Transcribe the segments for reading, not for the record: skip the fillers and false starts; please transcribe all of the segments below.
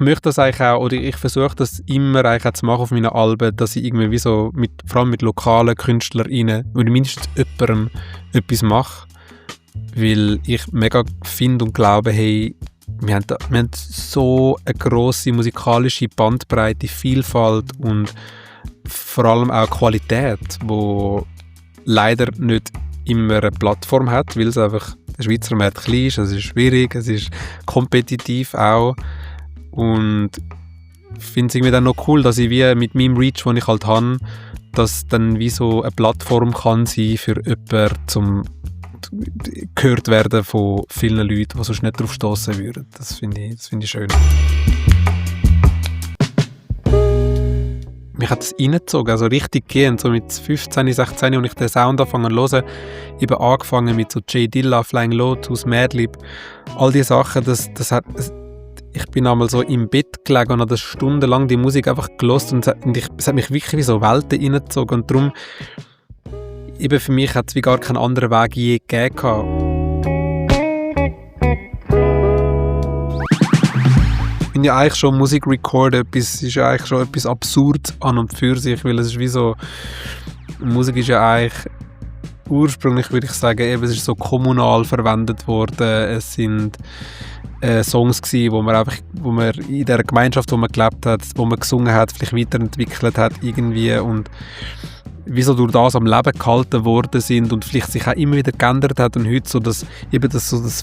möchte das eigentlich auch, oder ich versuche das immer eigentlich auch zu machen auf meinen Alben, dass ich irgendwie wie so, vor allem mit lokalen KünstlerInnen, oder mindestens jemandem etwas mache, weil ich mega finde und glaube, hey, wir haben so eine grosse musikalische Bandbreite, Vielfalt und vor allem auch Qualität, wo leider nicht immer eine Plattform hat, weil es einfach der Schweizer Markt klein ist, es ist schwierig, es ist kompetitiv auch und ich finde es irgendwie dann noch cool, dass ich wie mit meinem Reach, den ich halt habe, dass dann wie so eine Plattform kann sein für jemanden, zum gehört werden von vielen Leuten, die sonst nicht drauf stossen würden. Das finde ich schön. Mich hat es reingezogen, also richtig gehend, so mit 15, 16, als ich den Sound angefangen zu hören, eben angefangen mit so J Dilla, Flying Lotus, Madlib, all diese Sachen, ich bin einmal so im Bett gelegen und habe stundenlang die Musik einfach gehört und es hat mich wirklich wie so Welten reingezogen und darum, eben für mich hat es wie gar keinen anderen Weg je gegeben. Ich finde ja eigentlich schon Musik recorden, ist ja eigentlich schon etwas absurd an und für sich, weil es ist wie so, Musik ist ja eigentlich ursprünglich, würde ich sagen, eben, es ist so kommunal verwendet worden, es sind Songs gewesen, wo man in der Gemeinschaft, wo man gelebt hat, wo man gesungen hat, vielleicht weiterentwickelt hat irgendwie und wieso durch das am Leben gehalten worden sind und vielleicht sich auch immer wieder geändert hat und heute so das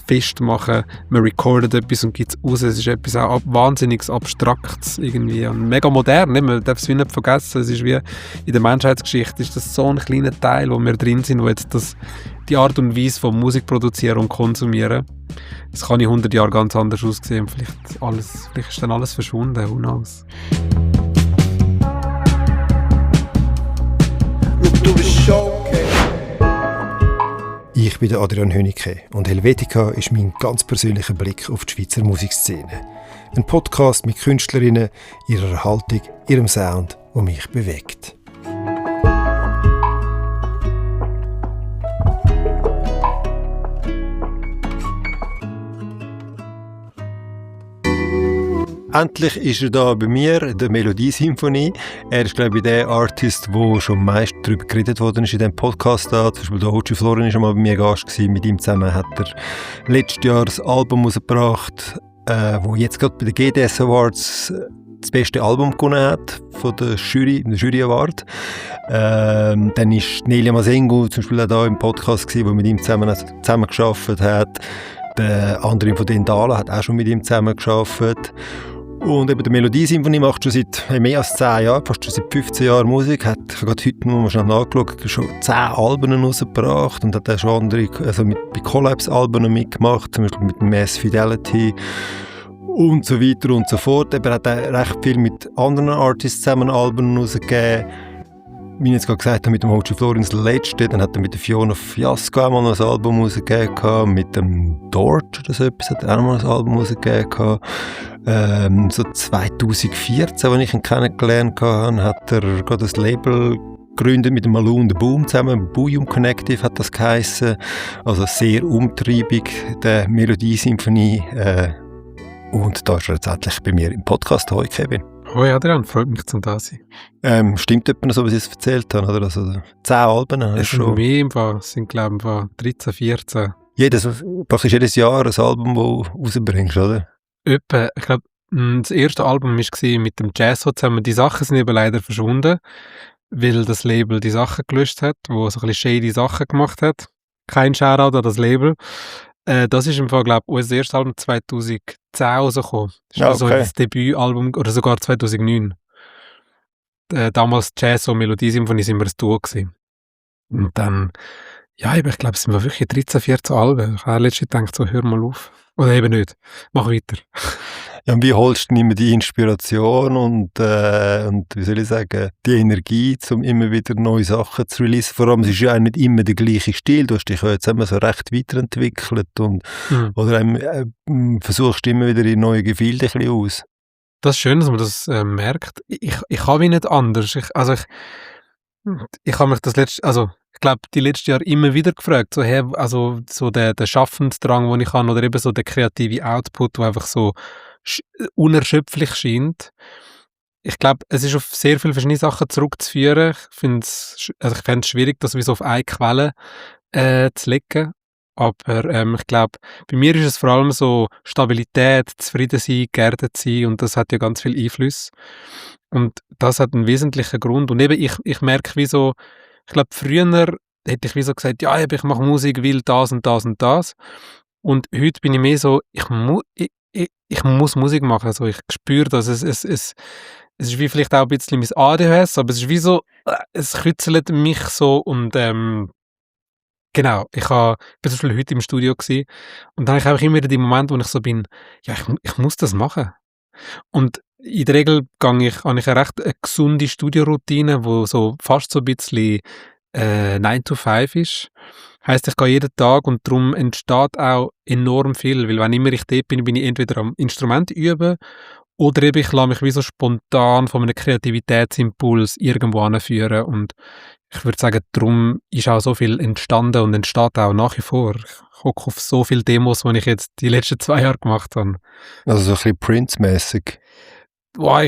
Festmachen, man recordet etwas und gibt es raus, es ist etwas auch wahnsinnig Abstraktes irgendwie und mega modern, ne? Man darf es nicht vergessen, es ist wie in der Menschheitsgeschichte ist das so ein kleiner Teil, wo wir drin sind, wo jetzt die Art und Weise von Musik produzieren und konsumieren, das kann in 100 Jahren ganz anders aussehen, vielleicht ist dann alles verschwunden, who knows. Ich bin Adrian Hönicke und Helvetica ist mein ganz persönlicher Blick auf die Schweizer Musikszene. Ein Podcast mit Künstlerinnen, ihrer Haltung, ihrem Sound, der mich bewegt. Endlich ist er da bei mir, der Melodie-Symphonie. Er ist, glaube ich, der Artist, der schon am meisten darüber geredet worden ist in diesem Podcast. Zum Beispiel der Hochi Florin war schon mal bei mir Gast gewesen. Mit ihm zusammen hat er letztes Jahr ein Album rausgebracht, wo jetzt gerade bei den GDS Awards das beste Album gewonnen hat von der Jury Award. Dann war Nelia Masengo zum Beispiel auch da im Podcast gewesen, wo mit ihm zusammen gearbeitet hat. Der Andrin von Dendala hat auch schon mit ihm zusammen gearbeitet. Und eben die Melodie-Symphonie macht schon seit mehr als 10 Jahren, fast schon seit 15 Jahren Musik. Ich habe gerade heute mal schnell nachgeschaut, schon 10 Alben rausgebracht und hat auch schon andere, also bei Collabs-Alben mitgemacht, zum Beispiel mit Mass Fidelity und so weiter und so fort. Er hat auch recht viel mit anderen Artists zusammen Alben rausgegeben. Wie ich jetzt gerade gesagt habe, mit dem Hochi Florin das letzte, dann hat er mit der Fiona Fiasco auch mal noch ein Album rausgegeben, mit dem Dort oder so etwas hat er auch noch mal ein Album rausgegeben. So 2014, als ich ihn kennengelernt habe, hat er gerade das Label gegründet mit dem Malou und Boom zusammen, Bouillum Connective hat das geheissen, also sehr umtriebig, der Melodie-Symphonie. Und da ist er jetzt endlich bei mir im Podcast. Hoi Kevin. Hoi Adrian, freut mich zum da sein. Stimmt etwa so, was ich erzählt habe? Oder? Also 10 Alben hast du schon. Mehr im Fall, es sind glaube ich 13, 14. Praktisch jedes Jahr ein Album, das du rausbringst, oder? Etwa, ich glaube, das erste Album war mit dem Jazzo zusammen. Die Sachen sind eben leider verschwunden, weil das Label die Sachen gelöscht hat, wo so ein bisschen shady Sachen gemacht hat. Kein Shoutout an das Label. Das ist im Fall, glaube ich, unser erstes Album 2010 rausgekommen. Das ist also das Debütalbum, oder sogar 2009. Damals Jazz- und Melodie-Symphonie sind wir ein Duo gewesen. Und dann, ja, ich glaube, es sind wirklich 13, 14 Alben. Ich habe letztens gedacht, so, hör mal auf. Oder eben nicht. Mach weiter. Ja, und wie holst du immer die Inspiration und wie soll ich sagen, die Energie, um immer wieder neue Sachen zu releasen? Vor allem, es ist ja auch nicht immer der gleiche Stil. Du hast dich ja jetzt immer so recht weiterentwickelt und oder versuchst immer wieder in neue Gefilde ein bisschen aus. Das ist schön, dass man das merkt. Ich habe mich nicht anders. Ich habe mich ich glaube, die letzten Jahre immer wieder gefragt, so, hey, also so der Schaffensdrang, den ich habe, oder eben so der kreative Output, der einfach so unerschöpflich scheint. Ich glaube, es ist auf sehr viele verschiedene Sachen zurückzuführen. Ich fände es schwierig, das wie so auf eine Quelle zu legen. Aber ich glaube, bei mir ist es vor allem so Stabilität, zufrieden sein, geerdet sein und das hat ja ganz viel Einfluss. Und das hat einen wesentlichen Grund. Und eben, ich merke wie so, ich glaube, früher hätte ich wie so gesagt, ja, ich mache Musik, will das und das und das. Und heute bin ich mehr so, ich muss Musik machen. Also ich spüre das. Es ist wie vielleicht auch ein bisschen mein ADHS, aber es ist wie so, es kützelt mich so und genau, bin zum Beispiel heute im Studio gewesen, und dann habe ich einfach immer wieder die Momente, wo ich so bin, ja, ich muss das machen. Und in der Regel habe ich eine recht gesunde Studioroutine, wo so fast so ein bisschen 9 to 5 ist. Heisst, ich gehe jeden Tag und darum entsteht auch enorm viel, weil wenn immer ich dort bin, bin ich entweder am Instrument üben oder eben ich lasse mich wie so spontan von einem Kreativitätsimpuls irgendwo anführen und ich würde sagen, darum ist auch so viel entstanden und entsteht auch nach wie vor. Ich hocke auf so viele Demos, die ich jetzt die letzten 2 Jahre gemacht habe. Also so ein bisschen Prince-mäßig. Boah,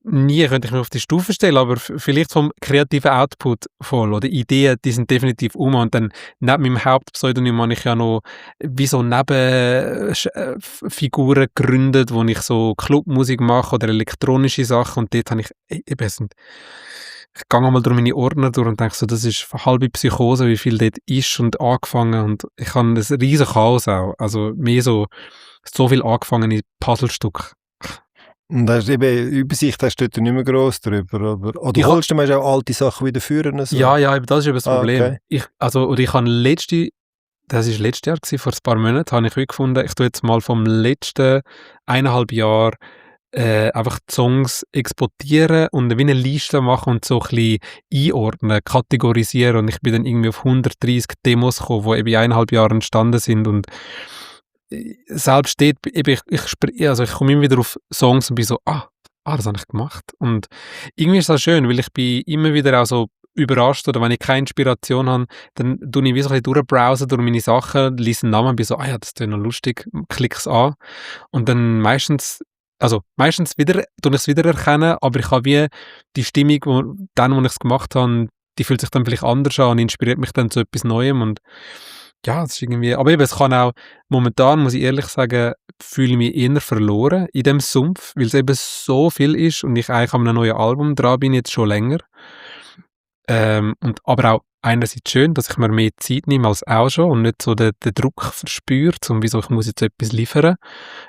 nie könnte ich mich auf die Stufe stellen, aber vielleicht vom kreativen Output voll oder Ideen, die sind definitiv und dann neben meinem Hauptpseudonym habe ich ja noch wie so Nebenfiguren gegründet, wo ich so Clubmusik mache oder elektronische Sachen und dort habe ich ich gehe einmal durch meine Ordner durch und denke so, das ist eine halbe Psychose, wie viel dort ist und angefangen und ich habe ein riesen Chaos auch, also mehr so viel angefangene Puzzlestücke. Und hast eben Übersicht hast du dort nicht mehr gross drüber, oder holst du manchmal auch alte Sachen wieder führen? So? Ja, eben, das ist eben das Problem. Okay. Ich habe das war letztes Jahr gewesen, vor ein paar Monaten, habe ich wirklich gefunden, ich tue jetzt mal vom letzten 1,5 Jahr einfach die Songs exportieren und wie eine Liste machen und so ein bisschen einordnen, kategorisieren und ich bin dann irgendwie auf 130 Demos gekommen, die eben in 1,5 Jahren entstanden sind und selbst dort, eben, ich komme immer wieder auf Songs und bin so, das habe ich gemacht. Und irgendwie ist das schön, weil ich bin immer wieder auch so überrascht oder wenn ich keine Inspiration habe, dann tue ich wie so ein bisschen durchbrowsen durch meine Sachen, lese einen Namen und bin so, ja, das ist noch lustig, klicke es an. Und dann meistens wieder, tue ich es wieder erkennen, aber ich habe wie die Stimmung, wo ich es gemacht habe, die fühlt sich dann vielleicht anders an und inspiriert mich dann zu etwas Neuem und ja, es ist irgendwie, aber eben, es kann auch, momentan muss ich ehrlich sagen, fühle ich mich eher verloren in dem Sumpf, weil es eben so viel ist und ich eigentlich an einem neuen Album dran bin, jetzt schon länger. Aber auch einerseits schön, dass ich mir mehr Zeit nehme als auch schon und nicht so den Druck verspüre, wieso ich muss jetzt etwas liefern.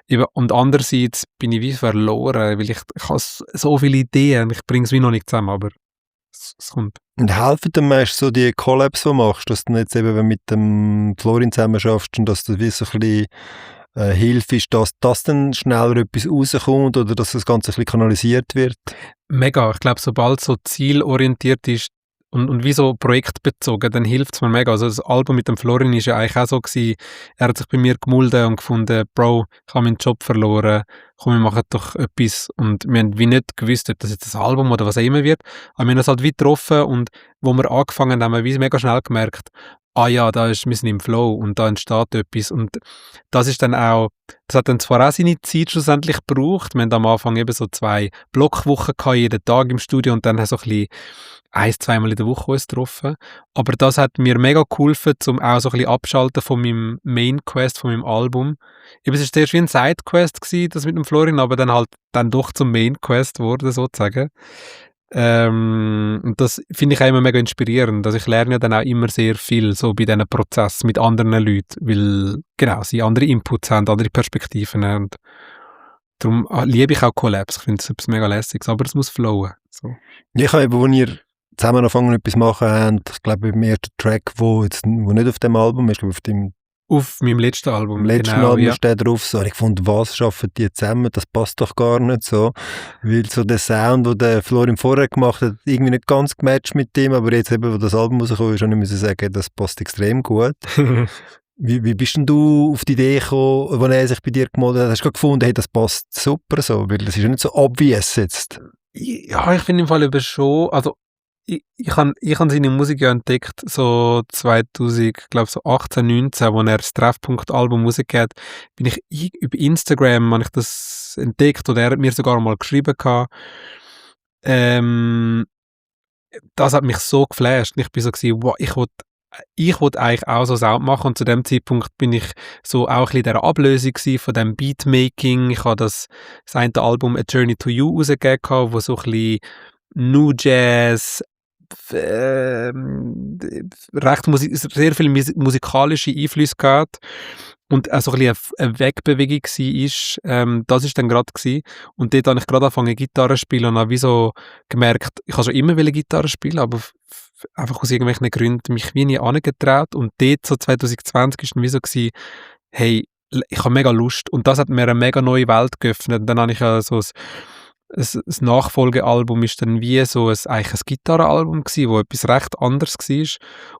Eben, und andererseits bin ich wie verloren, weil ich habe so viele Ideen und ich bringe es wie noch nicht zusammen, aber es kommt. Und helfen dir meist so die Collabs, die du machst, dass du jetzt eben mit dem Florin zusammen schaffst und dass du wie so ein bisschen Hilfe ist, dass dann schneller etwas rauskommt oder dass das Ganze ein bisschen kanalisiert wird? Mega. Ich glaube, sobald es so zielorientiert ist und wie so projektbezogen, dann hilft es mir mega. Also das Album mit dem Florin ist ja eigentlich auch so gewesen, er hat sich bei mir gemulden und gefunden, Bro, ich habe meinen Job verloren, komm, wir machen doch etwas. Und wir haben wie nicht gewusst, ob das jetzt das Album oder was auch immer wird, aber wir haben uns halt wie getroffen und wo wir angefangen haben, haben wir wie mega schnell gemerkt, ja, wir sind im Flow und da entsteht etwas und das ist dann auch, das hat dann zwar auch seine Zeit schlussendlich gebraucht, wir haben am Anfang eben so 2 Blockwochen gehabt, jeden Tag im Studio und dann so ein bisschen 1-2 Mal in der Woche uns getroffen, aber das hat mir mega geholfen, um auch so ein bisschen abschalten von meinem Main-Quest, von meinem Album. Eben, es war zuerst wie ein Side-Quest gewesen, das mit dem Florin, aber dann doch zum Main-Quest wurde, sozusagen. Und das finde ich auch immer mega inspirierend. Also ich lerne ja dann auch immer sehr viel so bei diesen Prozessen mit anderen Leuten, weil genau, sie andere Inputs haben, andere Perspektiven haben. Und darum liebe ich auch Collabs. Ich finde es etwas mega lässiges, aber es muss flowen. So. Ja, ich habe eben, als ihr zusammen angefangen etwas machen habt, ich glaube beim ersten Track, wo nicht auf dem Album ist, auf meinem letzten Album. Im letzten Album steht drauf, so, ich fand, was schaffen die zusammen? Das passt doch gar nicht so. Weil so der Sound, den der Florin vorher gemacht hat, irgendwie nicht ganz gematcht mit dem, aber jetzt eben, wo das Album rausgekommen ist, habe ich sagen, das passt extrem gut. Wie bist denn du auf die Idee gekommen, als er sich bei dir gemeldet hat? Hast du gefunden, hey, das passt super so? Weil das ist ja nicht so obvious jetzt. Ja, ich finde im Fall eben schon, also ich hab seine Musik ja entdeckt, so 2000, glaube so 18, 19, wo er das Treffpunkt-Album rausgegeben hat, bin ich über Instagram habe ich das entdeckt oder er hat mir sogar mal geschrieben gehabt. Ähm, Das hat mich so geflasht. Ich bin so gewesen, wow, ich wollte eigentlich auch so Sound machen und zu dem Zeitpunkt bin ich so auch ein bisschen in dieser Ablösung gewesen von dem Beatmaking. Ich habe das eine Album A Journey to You rausgegeben, wo so ein bisschen New Jazz, recht sehr viel musikalische Einflüsse gehabt und auch so ein bisschen eine Wegbewegung war. Das ist dann gerade gewesen. Und dort habe ich gerade angefangen Gitarre zu spielen und habe wie so gemerkt, ich habe schon immer Gitarre spielen, aber einfach aus irgendwelchen Gründen mich wie nie angetraut. Und dort, so 2020, ist dann wie so gewesen, hey, ich habe mega Lust. Und das hat mir eine mega neue Welt geöffnet. Und dann habe ich ja so ein Nachfolgealbum ist dann wie so eigentlich ein Gitarrenalbum gewesen, wo etwas recht anderes war.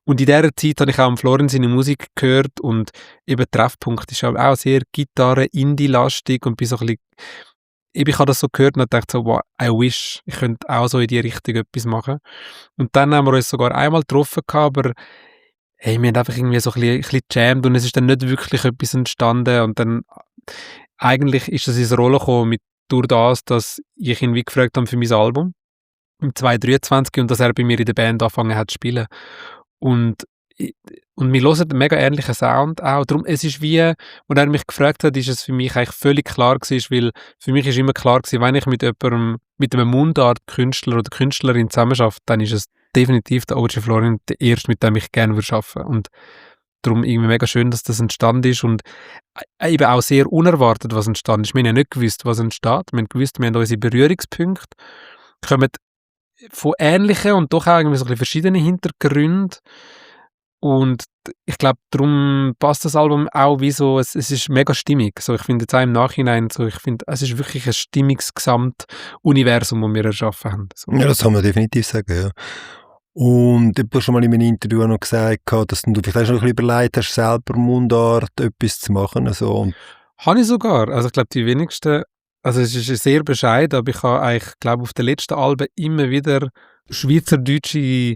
Und in dieser Zeit habe ich auch Florin seine Musik gehört und eben Treffpunkt ist auch sehr Gitarre-Indie-lastig und bin so ein bisschen, ich habe das so gehört und dachte so, wow, I wish, ich könnte auch so in die Richtung etwas machen. Und dann haben wir uns sogar einmal getroffen gehabt, aber hey, wir haben einfach irgendwie so ein bisschen gejammt und es ist dann nicht wirklich etwas entstanden und dann eigentlich ist das ins Rollen gekommen durch das, dass ich ihn wie gefragt habe für mein Album im 2023 und dass er bei mir in der Band angefangen hat zu spielen. Und wir hören einen mega ähnlichen Sound auch. Darum, es ist wie, als er mich gefragt hat, ist es für mich eigentlich völlig klar gewesen, weil für mich ist immer klar gewesen, wenn ich mit jemandem, mit einem Mundart-Künstler oder Künstlerin zusammenarbeite, dann ist es definitiv der OG Florin, der erste, mit dem ich gerne arbeiten würde. Und darum irgendwie mega schön, dass das entstanden ist und eben auch sehr unerwartet, was entstanden ist. Wir haben ja nicht gewusst, was entsteht. Wir haben gewusst, wir haben unsere Berührungspunkte, kommen von ähnlichen und doch auch irgendwie so ein bisschen verschiedenen Hintergründen. Und ich glaube, darum passt das Album auch wie so, es ist mega stimmig. So, ich finde jetzt auch im Nachhinein, so, ich finde, es ist wirklich ein stimmiges Gesamtuniversum, das wir erschaffen haben. So. Ja, das kann man definitiv sagen, ja. Und du hast schon mal in einem Interview auch noch gesagt, dass du vielleicht auch noch ein bisschen überlegt hast, selber Mundart etwas zu machen. Also, und habe ich sogar. Also ich glaube, die wenigsten, also es ist sehr bescheiden, aber ich habe eigentlich, glaube auf den letzten Alben immer wieder schweizerdeutsche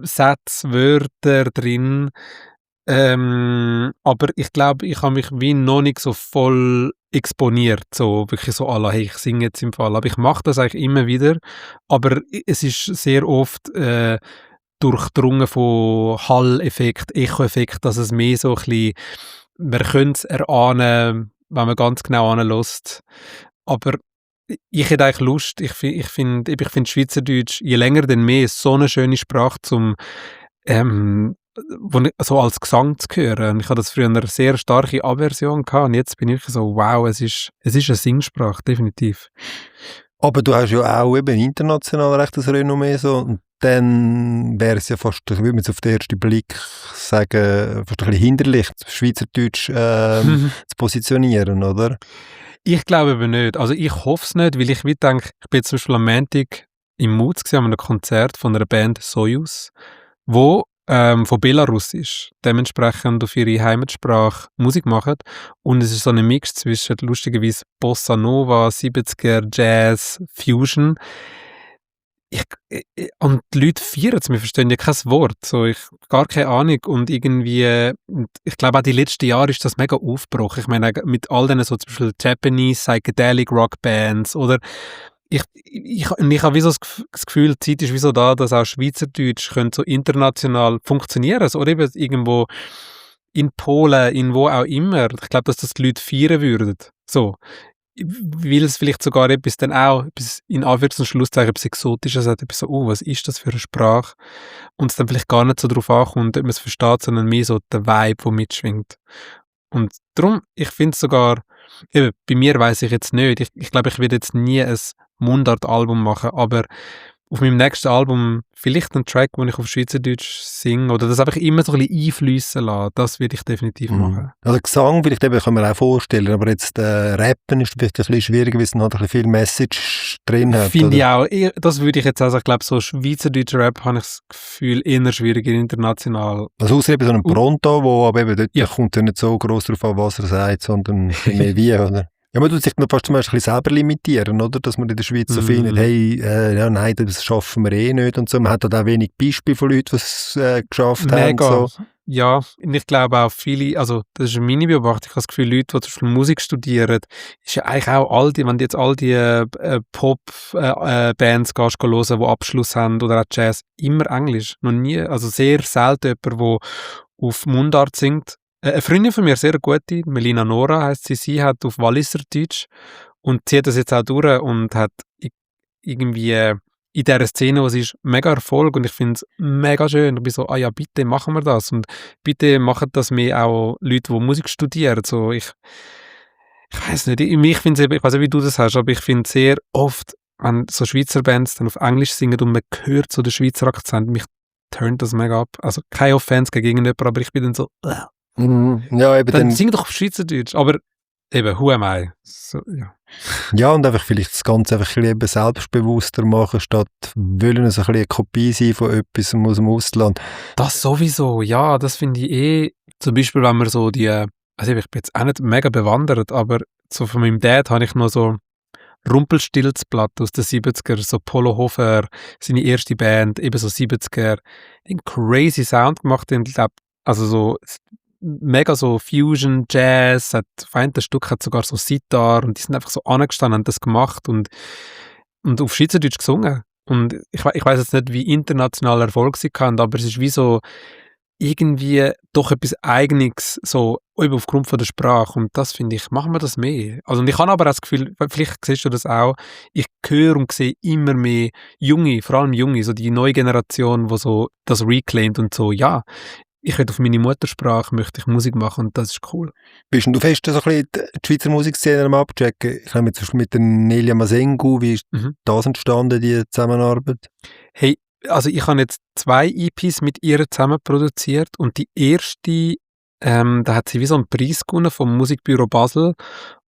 Sätze, Wörter drin. Aber ich glaube, ich habe mich wie noch nicht so voll exponiert, so wirklich so hey, ich singe jetzt im Fall. Aber ich mache das eigentlich immer wieder. Aber es ist sehr oft durchdrungen von Hall-Effekt, Echo-Effekt, dass es mehr so ein bisschen, man könnte es erahnen, wenn man ganz genau anlässt. Aber ich hätte eigentlich Lust, ich finde Schweizerdeutsch, je länger, denn mehr, so eine schöne Sprache zum so als Gesang zu hören. Und ich hatte das früher eine sehr starke Aversion gehabt und jetzt bin ich so, wow, es ist eine Singsprache, definitiv. aber du hast ja auch eben international recht das Renommee so, und dann wäre es ja fast, ich würde jetzt auf den ersten Blick sagen, fast ein bisschen hinderlich, Schweizerdeutsch zu positionieren, oder? Ich glaube aber nicht. Also ich hoffe es nicht, weil ich wie denke, ich bin zum Beispiel am Montag im Muz an einem Konzert von einer Band Soyuz, wo von Belarus ist, dementsprechend auf ihre Heimatsprache Musik machen. Und es ist so ein Mix zwischen lustigerweise Bossa Nova, 70er, Jazz, Fusion. Und die Leute feiern es, wir verstehen ja kein Wort, so, gar keine Ahnung. Und irgendwie, ich glaube auch die letzten Jahre ist das mega aufgebrochen. Ich meine, mit all diesen so zum Beispiel Japanese Psychedelic Rock Bands oder ich habe wie so das Gefühl, die Zeit ist wie so da, dass auch Schweizerdeutsch könnte so international funktionieren. So, oder eben irgendwo in Polen, in wo auch immer. Ich glaube, dass das die Leute feiern würden. So. Weil es vielleicht sogar etwas dann auch, etwas in Anführungs- und Schlusszeichen, etwas Exotisches hat, etwas so, was ist das für eine Sprache? Und es dann vielleicht gar nicht so darauf ankommt, ob man es versteht, sondern mehr so der Vibe, der mitschwingt. Und darum, ich finde sogar, eben, bei mir weiss ich jetzt nicht, ich glaube, ich werde jetzt nie ein Mundart-Album machen, aber auf meinem nächsten Album vielleicht einen Track, wo ich auf Schweizerdeutsch singe oder das einfach immer so ein bisschen einfliessen lassen, das würde ich definitiv machen. Also Gesang vielleicht eben, kann man auch vorstellen, aber jetzt Rappen ist vielleicht ein bisschen schwieriger, weil es noch ein bisschen viel Message drin hat. Finde ich auch, das würde ich jetzt sagen, ich glaube so Schweizerdeutscher Rap habe ich das Gefühl eher schwieriger international. Also außer eben so einem Pronto, wo aber eben dort kommt ja nicht so gross drauf an, was er sagt, sondern mehr wie, oder? Ja, man tut sich noch fast zum Beispiel selber limitieren, oder? Dass man in der Schweiz so findet, hey, ja, nein, das schaffen wir eh nicht und so. Man hat auch wenig Beispiele von Leuten, die es geschafft Mega. haben. So. Ja, und ich glaube auch viele, also das ist meine Beobachtung, ich habe das Gefühl, Leute, die zum Beispiel Musik studieren, ist ja eigentlich auch wenn du jetzt all die Pop-Bands gehst hören, die Abschluss haben oder auch Jazz, immer Englisch. Noch nie, also sehr selten jemand, der auf Mundart singt. Eine Freundin von mir, sehr gute, Melina Nora heisst sie hat auf Walliser Deutsch und zieht das jetzt auch durch und hat irgendwie in dieser Szene, wo es ist, mega Erfolg und ich finde es mega schön. Ich bin so, ja, bitte machen wir das und bitte machen das mehr auch Leute, die Musik studieren. So, ich weiß nicht, ich weiß nicht, wie du das hast, aber ich finde sehr oft, wenn so Schweizer Bands dann auf Englisch singen und man hört so den Schweizer Akzent, mich turnt das mega ab. Also keine Offense gegen irgendjemanden, aber ich bin dann so, Ja, eben dann sing doch auf Schweizerdeutsch, aber eben, who am I? So, ja. Ja, und einfach vielleicht das Ganze einfach ein bisschen selbstbewusster machen, statt wollen so ein bisschen eine Kopie sein von etwas aus dem Ausland. Das sowieso, ja, das finde ich zum Beispiel, wenn man so also ich bin jetzt auch nicht mega bewandert, aber so von meinem Dad habe ich noch so Rumpelstilzblatt aus den 70er, so Polo Hofer, seine erste Band, eben so 70er, einen crazy Sound gemacht, und ich glaube, also so mega so Fusion, Jazz, auf einem Stück hat sogar so Sitar und die sind einfach so angestanden, haben das gemacht und auf Schweizerdeutsch gesungen. Und ich weiß jetzt nicht, wie international Erfolg sie kann, aber es ist wie so irgendwie doch etwas Eigenes, so eben aufgrund von der Sprache. Und das finde ich, machen wir das mehr. Also, und ich habe aber auch das Gefühl, vielleicht siehst du das auch, ich höre und sehe immer mehr Junge, vor allem Junge, so die neue Generation, die so das reclaimt und so, ja, ich will auf meine Muttersprache, möchte ich Musik machen und das ist cool. Bist du fest so ein bisschen die Schweizer Musikszene am Abchecken? Ich meine, zum Beispiel mit der Nelia Masengo, wie ist das entstanden, die Zusammenarbeit? Hey, also ich habe jetzt 2 EPs mit ihr zusammen produziert und die erste, da hat sie wie so einen Preis gewonnen vom Musikbüro Basel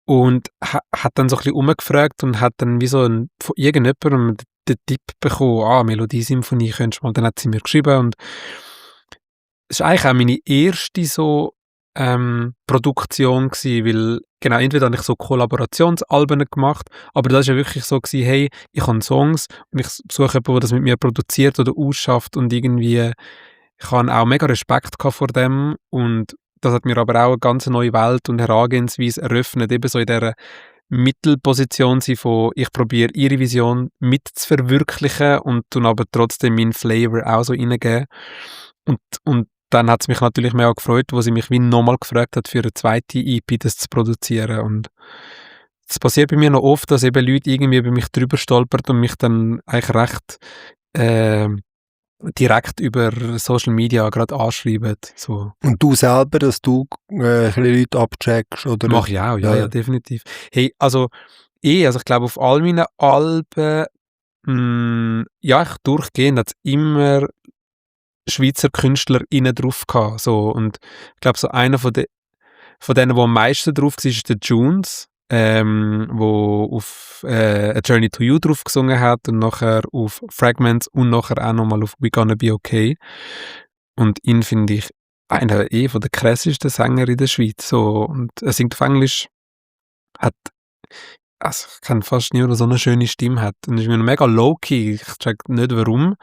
und hat dann so ein bisschen umgefragt und hat dann wie so von irgendjemandem den Tipp bekommen, Melodiesymphonie könntest du mal, dann hat sie mir geschrieben und es war eigentlich auch meine erste so Produktion gewesen, weil genau, entweder habe ich so Kollaborationsalben gemacht, aber das war ja wirklich so gewesen, hey, ich habe Songs und ich suche jemanden, der das mit mir produziert oder ausschafft und irgendwie, ich habe auch mega Respekt gehabt vor dem und das hat mir aber auch eine ganz neue Welt und Herangehensweise eröffnet, eben so in dieser Mittelposition sein von, ich probiere ihre Vision mit zu verwirklichen und dann aber trotzdem meinen Flavor auch so reingeben und dann hat es mich natürlich mehr gefreut, wo sie mich wie nochmal gefragt hat, für eine zweite EP das zu produzieren. Und es passiert bei mir noch oft, dass eben Leute irgendwie über mich drüber stolpern und mich dann eigentlich recht direkt über Social Media gerade anschreiben. So. Und du selber, dass du ein bisschen Leute abcheckst? Oder? Mach ich auch, ja, definitiv. Hey, also ich glaube auf all meinen Alben, ja, ich durchgehend hat es immer Schweizer KünstlerInnen drauf gehabt. So. Und ich glaube, so einer von denen, der am meisten drauf war, ist der Junes, wo auf A Journey to You drauf gesungen hat und nachher auf Fragments und nachher auch nochmal auf We Gonna Be Okay. Und ihn finde ich einer von der krassesten Sänger in der Schweiz. So. Und er singt auf Englisch, also ich kenne fast niemanden, der so eine schöne Stimme hat. Und ist mir mega low-key, ich check nicht warum.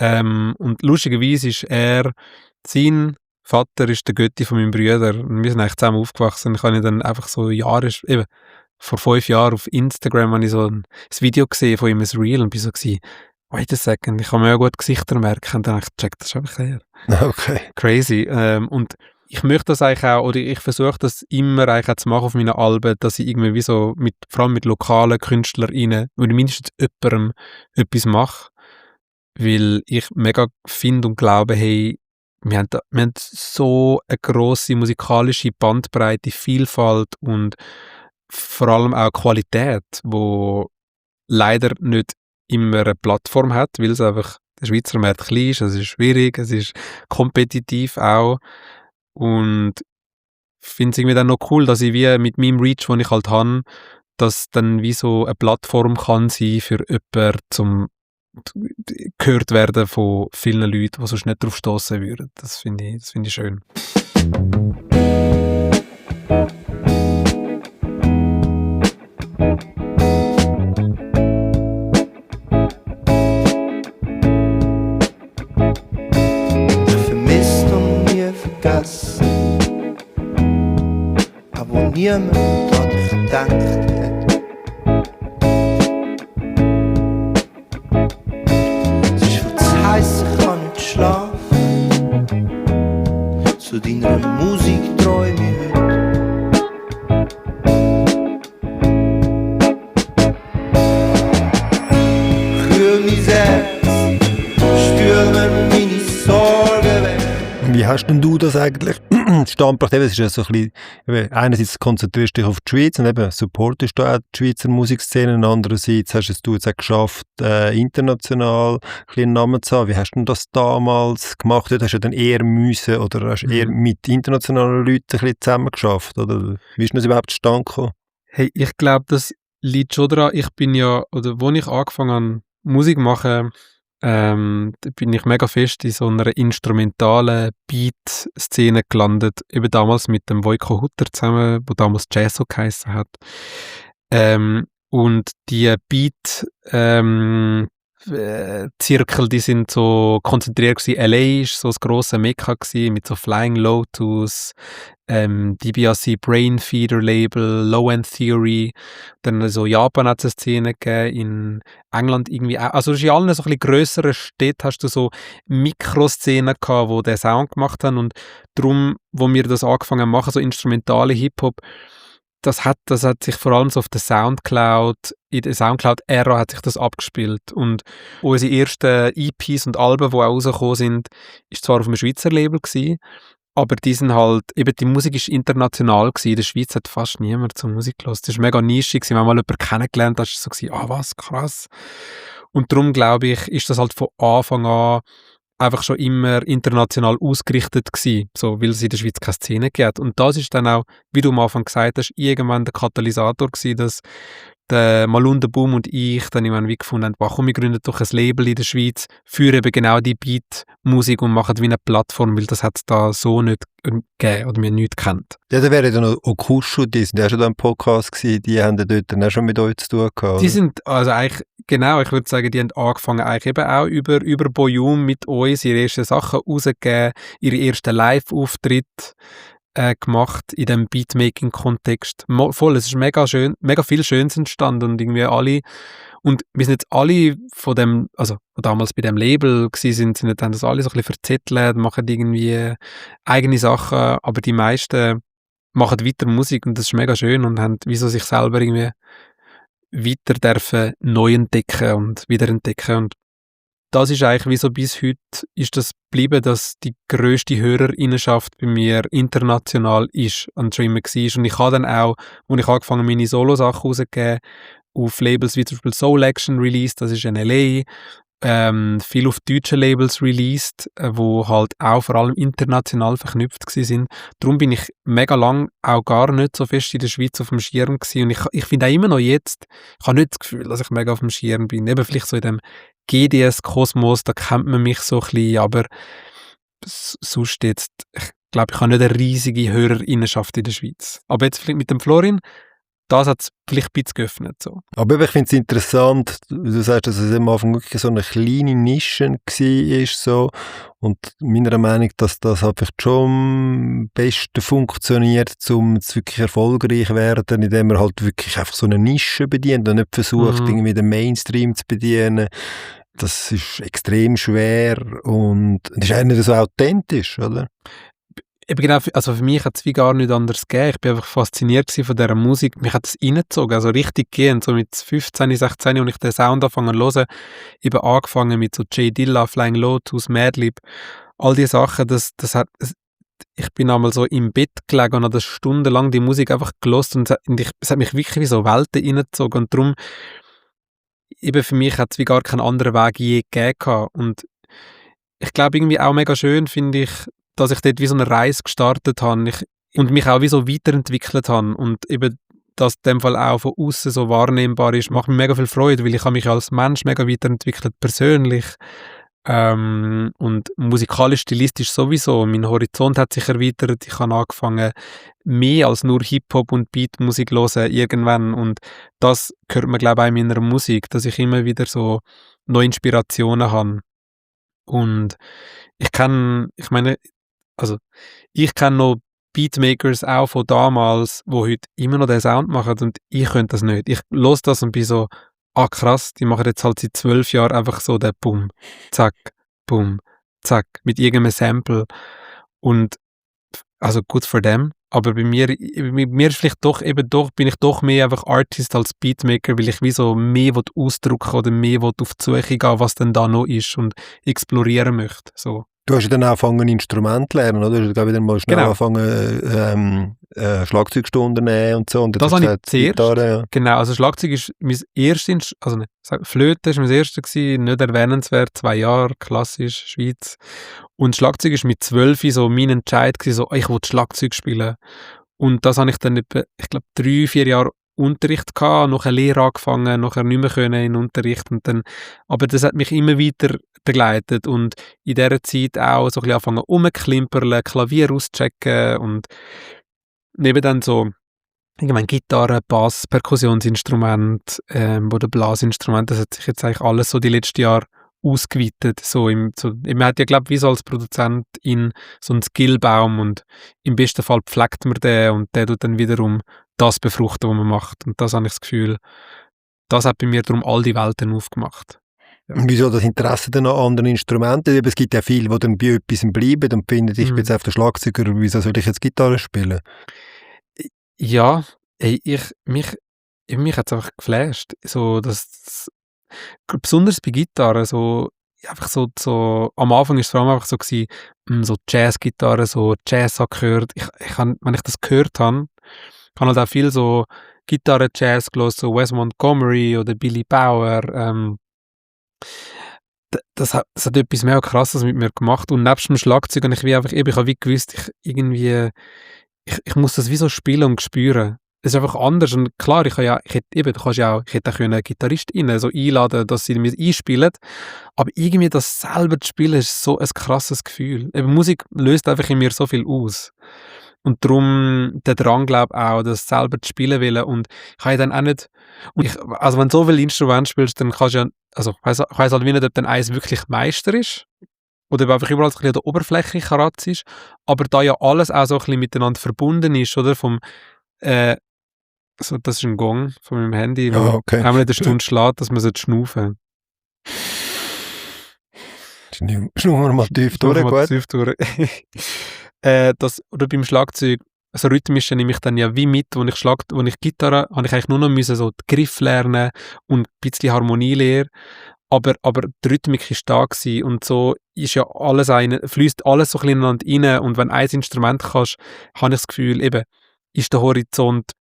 Und lustigerweise ist sein Vater ist der Götti von meinem Bruder und wir sind eigentlich zusammen aufgewachsen. Ich habe ihn dann einfach so vor 5 Jahren auf Instagram habe ich so ein Video gesehen von ihm, ein Reel und bin so gewesen, wait a second, ich kann mir ja gut Gesichter merken und dann habe ich gecheckt, das ist einfach her. Okay. Crazy. Und ich möchte das eigentlich auch, oder ich versuche das immer eigentlich auch zu machen auf meinen Alben, dass ich irgendwie so vor allem mit lokalen KünstlerInnen oder mindestens jemandem etwas mache. Weil ich mega finde und glaube, hey, wir haben so eine grosse musikalische Bandbreite, Vielfalt und vor allem auch Qualität, wo leider nicht immer eine Plattform hat, weil es einfach der Schweizer Markt klein ist, es ist schwierig, es ist kompetitiv auch und ich finde es irgendwie dann noch cool, dass ich wie mit meinem Reach, den ich halt habe, dass dann wie so eine Plattform kann sein für jemanden, zum gehört werden von vielen Leuten, die sonst nicht drauf stoßen würden. Das finde ich schön. aber wo niemand an dich gedacht hat. Es ist viel zu heiß, ich kann nicht schlafen. Zu deiner Musik träume ich heute. Kühl mein Herz, stürmen meine Sorgen weg. Wie hast denn du das eigentlich standgebracht? Es ist ja so ein bisschen, eben, einerseits konzentrierst du dich auf die Schweiz und eben supportest du auch die Schweizer Musikszene, und andererseits hast du jetzt auch geschafft, international ein bisschen einen Namen zu haben. Wie hast du denn das damals gemacht? Dort hast du dann eher müssen oder hast eher mit internationalen Leuten ein bisschen zusammen geschafft? Oder wie ist das überhaupt zustande gekommen? Hey, ich glaube, das liegt schon daran, ich bin ja, oder wo ich angefangen habe, Musik machen, da bin ich mega fest in so einer instrumentalen Beat-Szene gelandet, eben damals mit dem Voiko Hutter zusammen, wo damals Jazzo geheissen hat. Und die Zirkel, die sind so konzentriert gewesen. LA ist so das grosse Mekka gewesen, mit so Flying Lotus, DiBiase Brain Feeder Label, Low End Theory. Dann so Japan hat es eine Szene gegeben, in England irgendwie auch. Also in allen so ein bisschen grösseren Städten hast du so Mikroszenen gehabt, wo den Sound gemacht haben, und darum, wo wir das angefangen haben machen, so instrumentale Hip-Hop, das hat sich vor allem so auf der Soundcloud, in der Soundcloud-Ära hat sich das abgespielt. Und unsere ersten EPs und Alben, die auch rausgekommen sind, ist zwar auf einem Schweizer Label gewesen, aber die sind halt, eben die Musik ist international gewesen. In der Schweiz hat fast niemand zur Musik gehört. Das war mega nischig. Wenn man mal jemanden kennengelernt hat, war es so gewesen, was, krass. Und darum, glaube ich, ist das halt von Anfang an einfach schon immer international ausgerichtet gewesen, so, weil es in der Schweiz keine Szene gibt. Und das ist dann auch, wie du am Anfang gesagt hast, irgendwann der Katalysator gewesen, dass der Malunda Boom und ich dann irgendwann wie gefunden haben, komm, wir gründen doch ein Label in der Schweiz für eben genau die Beat-Musik und machen wie eine Plattform, weil das hat es da so nicht gegeben oder wir nicht kennt. Ja, da wäre dann noch Okushu, die sind ja schon da im Podcast gewesen, die haben ja dort dann auch schon mit euch zu tun gehabt. Die sind, also eigentlich, genau, ich würde sagen, die haben angefangen eigentlich eben auch über Boyum mit uns ihre ersten Sachen rausgegeben, ihre ersten Live-Auftritte gemacht in dem Beatmaking-Kontext. Voll, es ist mega schön, mega viel Schönes entstanden und irgendwie alle, und wir sind jetzt alle von dem, also damals bei dem Label sind haben das alle so ein bisschen verzettelt, machen irgendwie eigene Sachen, aber die meisten machen weiter Musik und das ist mega schön und haben wieso sich selber irgendwie weiter dürfen neu entdecken und wiederentdecken, und das ist eigentlich wie so bis heute ist das geblieben, dass die grösste Hörerinnenschaft bei mir international ist und schon immer war. Und ich habe dann auch, als ich angefangen habe, meine Solo-Sachen rauszugeben, auf Labels wie zum Beispiel Soul Action released, das ist in L.A., viel auf deutschen Labels released, wo halt auch vor allem international verknüpft sind. Darum bin ich mega lang auch gar nicht so fest in der Schweiz auf dem Schirm gewesen. Und ich finde auch immer noch jetzt, ich habe nicht das Gefühl, dass ich mega auf dem Schirm bin. Eben vielleicht so in dem GDS-Kosmos, da kennt man mich so ein bisschen, aber sonst jetzt, ich glaube, ich habe nicht eine riesige Hörerinnenschaft in der Schweiz. Aber jetzt vielleicht mit dem Florin, das hat es vielleicht ein bisschen geöffnet. So. Aber ich finde es interessant, du sagst, dass es am Anfang wirklich so eine kleine Nische war. So. Und meiner Meinung nach, dass das halt vielleicht schon am besten funktioniert, um jetzt wirklich erfolgreich zu werden, indem man halt wirklich einfach so eine Nische bedient und nicht versucht, irgendwie den Mainstream zu bedienen. Das ist extrem schwer und das ist auch nicht so authentisch, oder? Eben genau, also für mich hat es wie gar nicht anders gegeben. Ich bin einfach fasziniert von dieser Musik. Mich hat es reingezogen, also richtig gehend. So mit 15, 16, als ich den Sound angefangen zu hören, eben angefangen mit so J Dilla, Flying Lotus, Madlib, all diese Sachen, ich bin einmal so im Bett gelegen und habe stundenlang die Musik einfach gehört und es hat mich wirklich wie so Welten reingezogen. Und darum, eben für mich hat es wie gar keinen anderen Weg je gegeben. Und ich glaube irgendwie auch mega schön, finde ich, dass ich dort wie so eine Reise gestartet habe und mich auch wie so weiterentwickelt habe und eben, dass in dem Fall auch von außen so wahrnehmbar ist, macht mir mega viel Freude, weil ich habe mich als Mensch mega weiterentwickelt, persönlich und musikalisch, stilistisch sowieso. Mein Horizont hat sich erweitert, ich habe angefangen, mehr als nur Hip-Hop und Beatmusik zu hören irgendwann, und das hört man, glaube ich, auch in meiner Musik, dass ich immer wieder so neue Inspirationen habe. Und ich kenne noch Beatmakers auch von damals, die heute immer noch den Sound machen und ich könnte das nicht. Ich höre das und bin so, krass, die machen jetzt halt seit 12 Jahren einfach so den Bum, zack, mit irgendeinem Sample und also gut für them, aber bei mir ist vielleicht bin ich doch mehr einfach Artist als Beatmaker, weil ich wie so mehr ausdrücken oder mehr auf die Suche gehen, was denn da noch ist und explorieren möchte, so. Du hast ja dann angefangen, Instrumente zu lernen, oder? Du hast ja dann mal schnell Genau. angefangen, Schlagzeugstunden nehmen und so. Und Das habe ich zuerst. Gitarre, ja. Genau, also Schlagzeug ist mein erstes, Flöte ist mein erstes gewesen, nicht erwähnenswert, 2 Jahre, klassisch, Schweiz. Und Schlagzeug ist mit 12 so mein Entscheid gewesen, so, ich will Schlagzeug spielen. Und das habe ich dann etwa, ich glaube, 3-4 Jahre Unterricht gehabt, noch eine Lehre angefangen, nachher nicht mehr können in Unterricht und dann, aber das hat mich immer weiter begleitet und in dieser Zeit auch so ein bisschen angefangen rumzuklimperle, Klavier auschecken und neben dann so irgendwann Gitarre, Bass, Perkussionsinstrument oder Blasinstrument, das hat sich jetzt eigentlich alles so die letzten Jahre ausgeweitet. Man hat ja, glaube ich, wie so als Produzent in so einen Skillbaum und im besten Fall pflegt man den und der tut dann wiederum das befruchten, was man macht. Und das habe ich das Gefühl, das hat bei mir darum all die Welten aufgemacht. Ja. Und wieso das Interesse dann an anderen Instrumenten? Eben, es gibt ja viele, die dann bei etwas bleiben und finden, ich bin jetzt auf der Schlagzeuger, wieso soll ich jetzt Gitarre spielen? Ja, mich hat es einfach geflasht. So, besonders bei Gitarre, so, einfach so, am Anfang war es vor allem einfach so gewesen, so Jazzgitarre, so Jazz gehört. Wenn ich das gehört habe, habe halt auch viel so Gitarre-Jazz gehört, so Wes Montgomery oder Billy Bauer. Das hat etwas mehr Krasses mit mir gemacht und nebst dem Schlagzeug habe ich wie einfach, ich habe wie gewusst, ich muss das wie so spielen und spüren. Es ist einfach anders und klar, ich hätte auch einen Gitarrist so einladen, dass sie mir einspielen, aber irgendwie das selber zu spielen ist so ein krasses Gefühl. Eben, Musik löst einfach in mir so viel aus. Und darum der Drang, glaube ich, auch, das selber zu spielen will. Und ich habe dann auch nicht, also wenn du so viele Instrumente spielst, dann kannst du ja, also ich weiss halt wie nicht, ob dann eins wirklich Meister ist oder ob einfach überall so ein bisschen an der Oberfläche kratzt ist, aber da ja alles auch so ein bisschen miteinander verbunden ist, oder, das ist ein Gong von meinem Handy, wo einmal in der Stunde schlägt, dass man schnaufen sollte. Schnaufen wir mal tief durch, gut. Oder beim Schlagzeug, also rhythmische nehme ich dann ja wie mit, wo ich Gitarre, habe ich eigentlich nur noch müssen so die Griff lernen und ein bisschen Harmonie lernen, aber die Rhythmik ist da gewesen und so ist ja fließt alles so ein bisschen ineinander rein und wenn ein Instrument kannst, habe ich das Gefühl, eben, ist der Horizont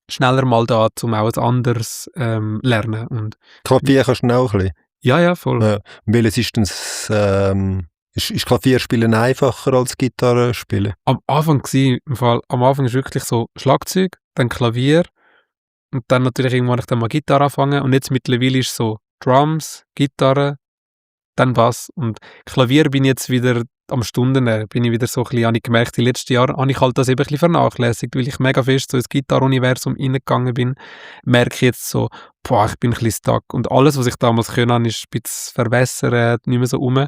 schneller mal da, um auch ein anderes lernen. Und Klavier kannst du auch ein bisschen? Ja, voll. Ja. Welches ist denn ist Klavierspielen einfacher als Gitarre spielen? Am Anfang ist wirklich so Schlagzeug, dann Klavier und dann natürlich irgendwann ich dann mal Gitarre anfangen und jetzt mittlerweile ist so Drums, Gitarre, dann Bass und Klavier bin ich jetzt wieder am Stunden, bin ich wieder so ein bisschen, habe ich gemerkt, die letzten Jahre habe ich halt das eben ein bisschen vernachlässigt, weil ich mega fest so ins Gitarre-Universum reingegangen bin, merke ich jetzt so, ich bin ein bisschen stuck und alles, was ich damals können habe, ist ein bisschen verbessert, nicht mehr so rum.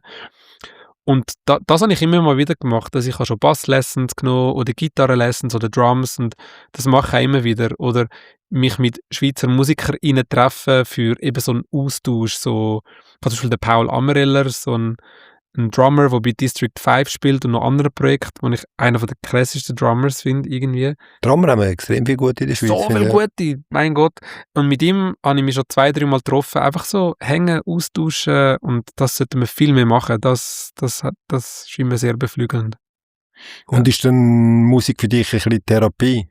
Und das habe ich immer mal wieder gemacht, dass ich habe schon Bass-Lessons genommen oder Gitarre-Lessons oder Drums und das mache ich auch immer wieder. Oder mich mit Schweizer MusikerInnen treffen für eben so einen Austausch. So, ich habe zum Beispiel den Paul Amereller, so ein Drummer, der bei District 5 spielt und noch andere Projekte, wo ich einer der krassesten Drummers finde, irgendwie. Drummer haben wir extrem viel gute in der Schweiz. So viel gute, mein Gott. Und mit ihm habe ich mich schon 2-3 Mal getroffen, einfach so hängen, austauschen und das sollten wir viel mehr machen. Das ist immer sehr beflügelnd. Und ist dann Musik für dich ein bisschen Therapie?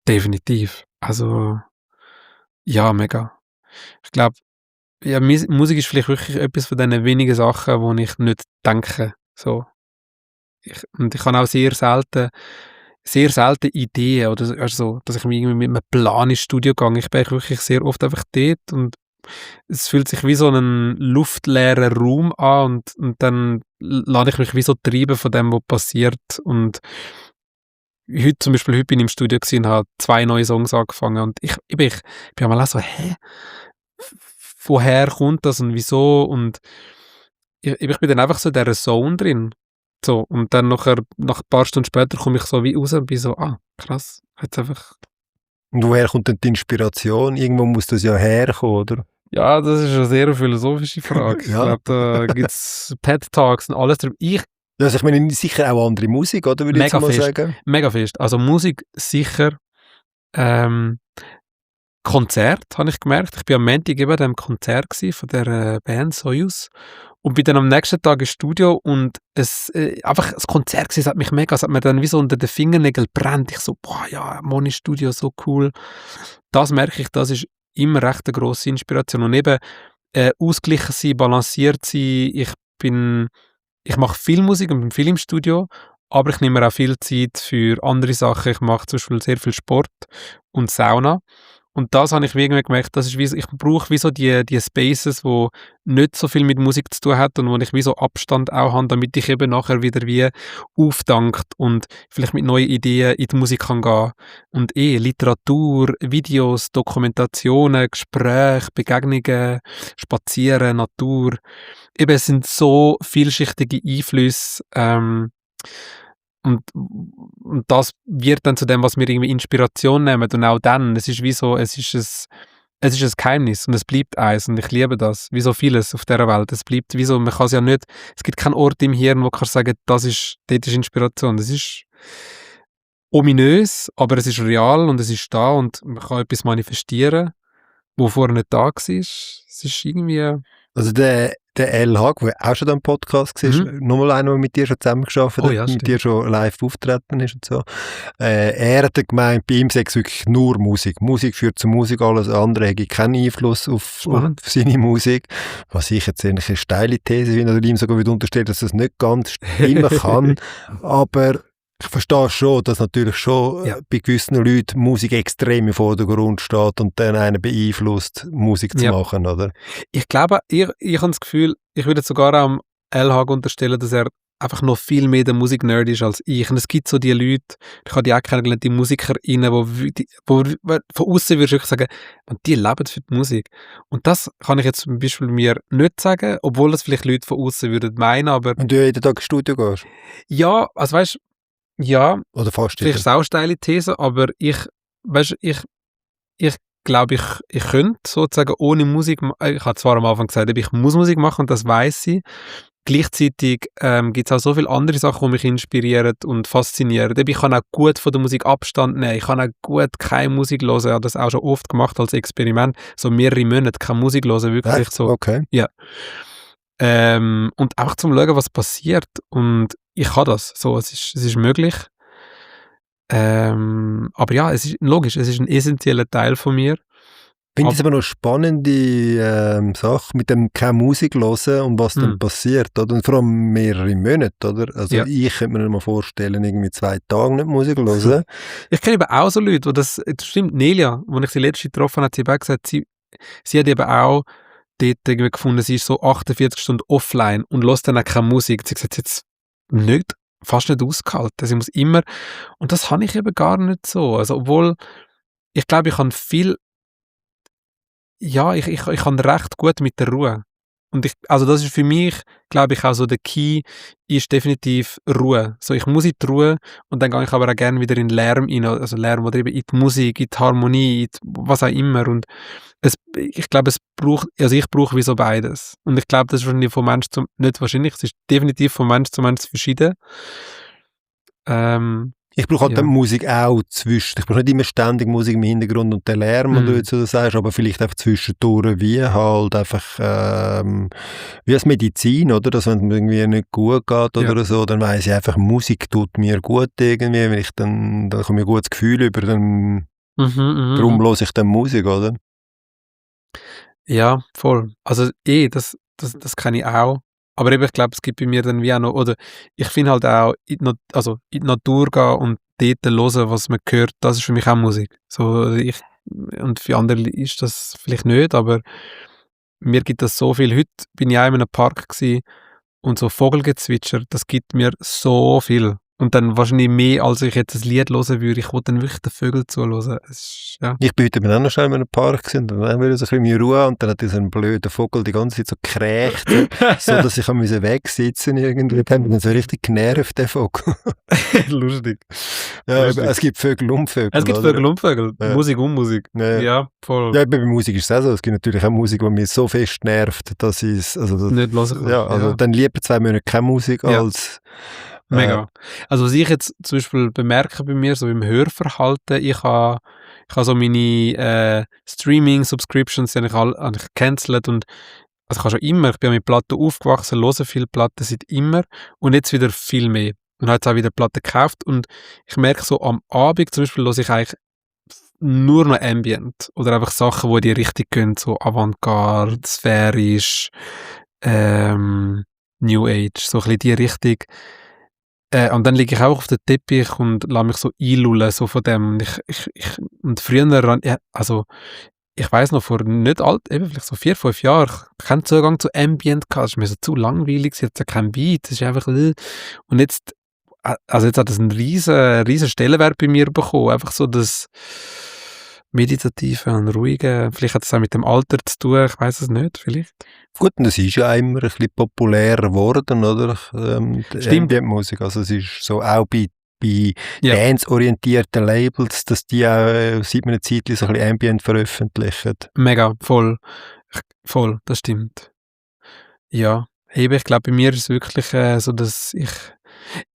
Definitiv. Also, ja, mega. Ich glaube, ja, Musik ist vielleicht wirklich etwas von diesen wenigen Sachen, wo ich nicht denke. So. Und ich habe auch sehr selten Ideen oder also, dass ich irgendwie mit einem Plan ins Studio gehe. Ich bin wirklich sehr oft einfach dort und es fühlt sich wie so ein luftleerer Raum an und dann lade ich mich wie so treiben von dem, was passiert. Und heute bin ich im Studio und habe 2 neue Songs angefangen und ich bin mal auch so, woher kommt das und wieso? Und ich bin dann einfach so in dieser Zone drin. So, und dann nach ein paar Stunden später komme ich so wie raus und bin so, krass, jetzt einfach... Und woher kommt denn die Inspiration? Irgendwo muss das ja herkommen, oder? Ja, das ist eine sehr philosophische Frage. Ich Ja. glaube, da gibt es TED-Talks und alles drüber. Also ich meine, sicher auch andere Musik, oder, würde ich jetzt Mega mal fest. sagen. Mega fest. Also Musik sicher. Konzert habe ich gemerkt. Ich war am Montag eben an diesem Konzert von der Band Soyuz und bin dann am nächsten Tag im Studio und einfach das Konzert gewesen, es hat mich mega, es hat mir dann wie so unter den Fingernägeln brennt. Ich so, boah, ja, Moni Studio, so cool. Das merke ich, das ist immer recht eine grosse Inspiration und eben ausgeglichen sein, balanciert sein. Ich mache viel Musik und bin viel im Studio, aber ich nehme mir auch viel Zeit für andere Sachen. Ich mache zum Beispiel sehr viel Sport und Sauna. Und das habe ich irgendwie gemerkt, das ist wie so, ich brauche wie so die Spaces, wo nicht so viel mit Musik zu tun hat und wo ich wie so Abstand auch habe, damit ich eben nachher wieder wie auftankt und vielleicht mit neuen Ideen in die Musik kann gehen. Und Literatur, Videos, Dokumentationen, Gespräche, Begegnungen, Spazieren, Natur. Eben, es sind so vielschichtige Einflüsse, und das wird dann zu dem, was wir irgendwie Inspiration nehmen. Und auch dann, es ist wie so, es ist ein Geheimnis und es bleibt eins. Und ich liebe das, wie so vieles auf dieser Welt. Es bleibt wie so, man kann es ja nicht, es gibt keinen Ort im Hirn, wo du kannst sagen, dort ist Inspiration. Das ist ominös, aber es ist real und es ist da und man kann etwas manifestieren, wo vorher nicht da war. Es ist irgendwie... Also der El Hag, der auch schon da im Podcast war, nochmal einer, der mit dir schon zusammengearbeitet hat, ja, mit dir schon live auftreten ist und so. Er hat gemeint, bei ihm sei es wirklich nur Musik. Musik führt zu Musik, alles andere hätte keinen Einfluss auf seine Musik. Was ich jetzt eigentlich eine steile These finde, oder ihm sogar wieder unterstellt, dass das nicht ganz stimmen kann. Aber ich verstehe schon, dass natürlich schon bei gewissen Leuten Musik extrem im Vordergrund steht und dann einen beeinflusst, Musik zu machen, oder? Ich glaube, ich habe das Gefühl, ich würde sogar am El Hag unterstellen, dass er einfach noch viel mehr der Musiknerd ist als ich. Und es gibt so die Leute, ich habe die auch kennengelernt, die MusikerInnen, wo von außen würde ich sagen, die leben für die Musik. Und das kann ich jetzt zum Beispiel mir nicht sagen, obwohl das vielleicht Leute von außen würden meinen, aber... Und du jeden Tag ins Studio gehst? Ja, also weißt du, ja, oder fast vielleicht ist es auch eine steile These, aber ich glaube, ich könnte sozusagen ohne Musik, ich habe zwar am Anfang gesagt, ich muss Musik machen und das weiss ich. Gleichzeitig gibt es auch so viele andere Sachen, die mich inspirieren und faszinieren. Ich kann auch gut von der Musik Abstand nehmen, ich kann auch gut keine Musik hören, ich habe das auch schon oft gemacht als Experiment, so mehrere Monate keine Musik hören, wirklich echt? So. Okay. Ja. Und auch zum Schauen, was passiert und ich kann das, so, es ist möglich. Aber ja, es ist logisch, es ist ein essentieller Teil von mir. Ich finde es aber noch spannende Sache mit dem keine Musik hören und was dann passiert, oder? Und vor allem mehrere Monate, oder? Also ich könnte mir nicht mal vorstellen, irgendwie 2 Tage nicht Musik hören. Ich kenne eben auch so Leute, wo das stimmt, Nelia, als ich sie letzte getroffen habe, hat sie eben gesagt, sie hat eben auch dort irgendwie gefunden, sie ist so 48 Stunden offline und hört dann auch keine Musik. Sie hat gesagt, jetzt nicht, fast nicht ausgehalten. Sie muss immer, und das habe ich eben gar nicht so. Also obwohl, ich glaube, ich habe viel, ja, ich kann recht gut mit der Ruhe. Und also das ist für mich, glaube ich, auch so der Key, ist definitiv Ruhe. So, ich muss in die Ruhe und dann gehe ich aber auch gerne wieder in den Lärm rein, also Lärm oder eben in die Musik, in die Harmonie, was auch immer. Und ich glaube, ich brauche wie so beides. Und ich glaube, das ist wahrscheinlich von Mensch zu, nicht wahrscheinlich, es ist definitiv von Mensch zu Mensch verschieden. Ich brauche halt die Musik auch zwischen. Ich brauche nicht immer ständig Musik im Hintergrund und den Lärm, wie du jetzt so sagst, aber vielleicht einfach zwischendurch, wie halt einfach wie als Medizin, oder? Dass wenn es mir irgendwie nicht gut geht oder so, dann weiss ich einfach, Musik tut mir gut irgendwie, wenn ich dann komme ich ein gutes Gefühl über, dann darum höre ich dann Musik, oder? Ja, voll. Also das kann ich auch. Aber eben, ich glaube, es gibt bei mir dann wie auch noch, oder ich finde halt auch, in die Natur gehen und dort hören, was man hört, das ist für mich auch Musik. So, und für andere ist das vielleicht nicht, aber mir gibt das so viel. Heute bin ich auch in einem Park gewesen und so Vogelgezwitscher, das gibt mir so viel. Und dann wahrscheinlich mehr, als ich jetzt ein Lied hören würde. Ich will dann wirklich den Vögeln zuhören. Ja. Ich bin heute auch noch schnell in einem Park gewesen, und dann haben wir so ein bisschen mehr Ruhe und dann hat so ein blöder Vogel die ganze Zeit so gekrächt, so dass ich wegsitzen irgendwie. Das hat mich dann so richtig genervt, der Vogel. Lustig. Ja, Lustig. es gibt Vögel und Vögel. Es gibt oder? Vögel und Vögel. Ja. Musik und Musik. Ja. Voll. Ja, bei Musik ist es auch so. Es gibt natürlich auch Musik, die mich so fest nervt, dass ich es, also, Nicht hören kann. ja, also dann lieber 2 Monate keine Musik Ja. als... Mega. Also was ich jetzt zum Beispiel bemerke bei mir, so im Hörverhalten, ich habe so meine Streaming-Subscriptions, die habe ich gecancelt und also ich habe schon immer, ich bin mit Platten aufgewachsen, höre viele Platten seit immer und jetzt wieder viel mehr. Und habe jetzt auch wieder Platten gekauft und ich merke so am Abend zum Beispiel höre ich eigentlich nur noch Ambient oder einfach Sachen, die in die Richtung gehen, so Avantgarde, sphärisch, New Age, so ein bisschen die Richtung. Und dann liege ich auch auf dem Teppich und lasse mich so einlullen, so von dem. Und früher, also ich weiss noch, vor nicht alt, eben vielleicht so 4, 5 Jahren, ich keinen Zugang zu Ambient gehabt, das ist mir so zu langweilig, jetzt kein Beat, das ist einfach, und jetzt, also jetzt hat das einen riesen Stellenwert bei mir bekommen, einfach so das Meditative und Ruhige, vielleicht hat es auch mit dem Alter zu tun, ich weiss es nicht, vielleicht. Gut, und das ist ja immer ein bisschen populärer geworden, oder? Stimmt. Ambient-Musik, also es ist so auch bei Ja. dance-orientierten Labels, dass die auch seit einer Zeit so ein bisschen Ambient veröffentlichen. Mega, voll, das stimmt. Ja, eben, ich glaube, bei mir ist es wirklich so, dass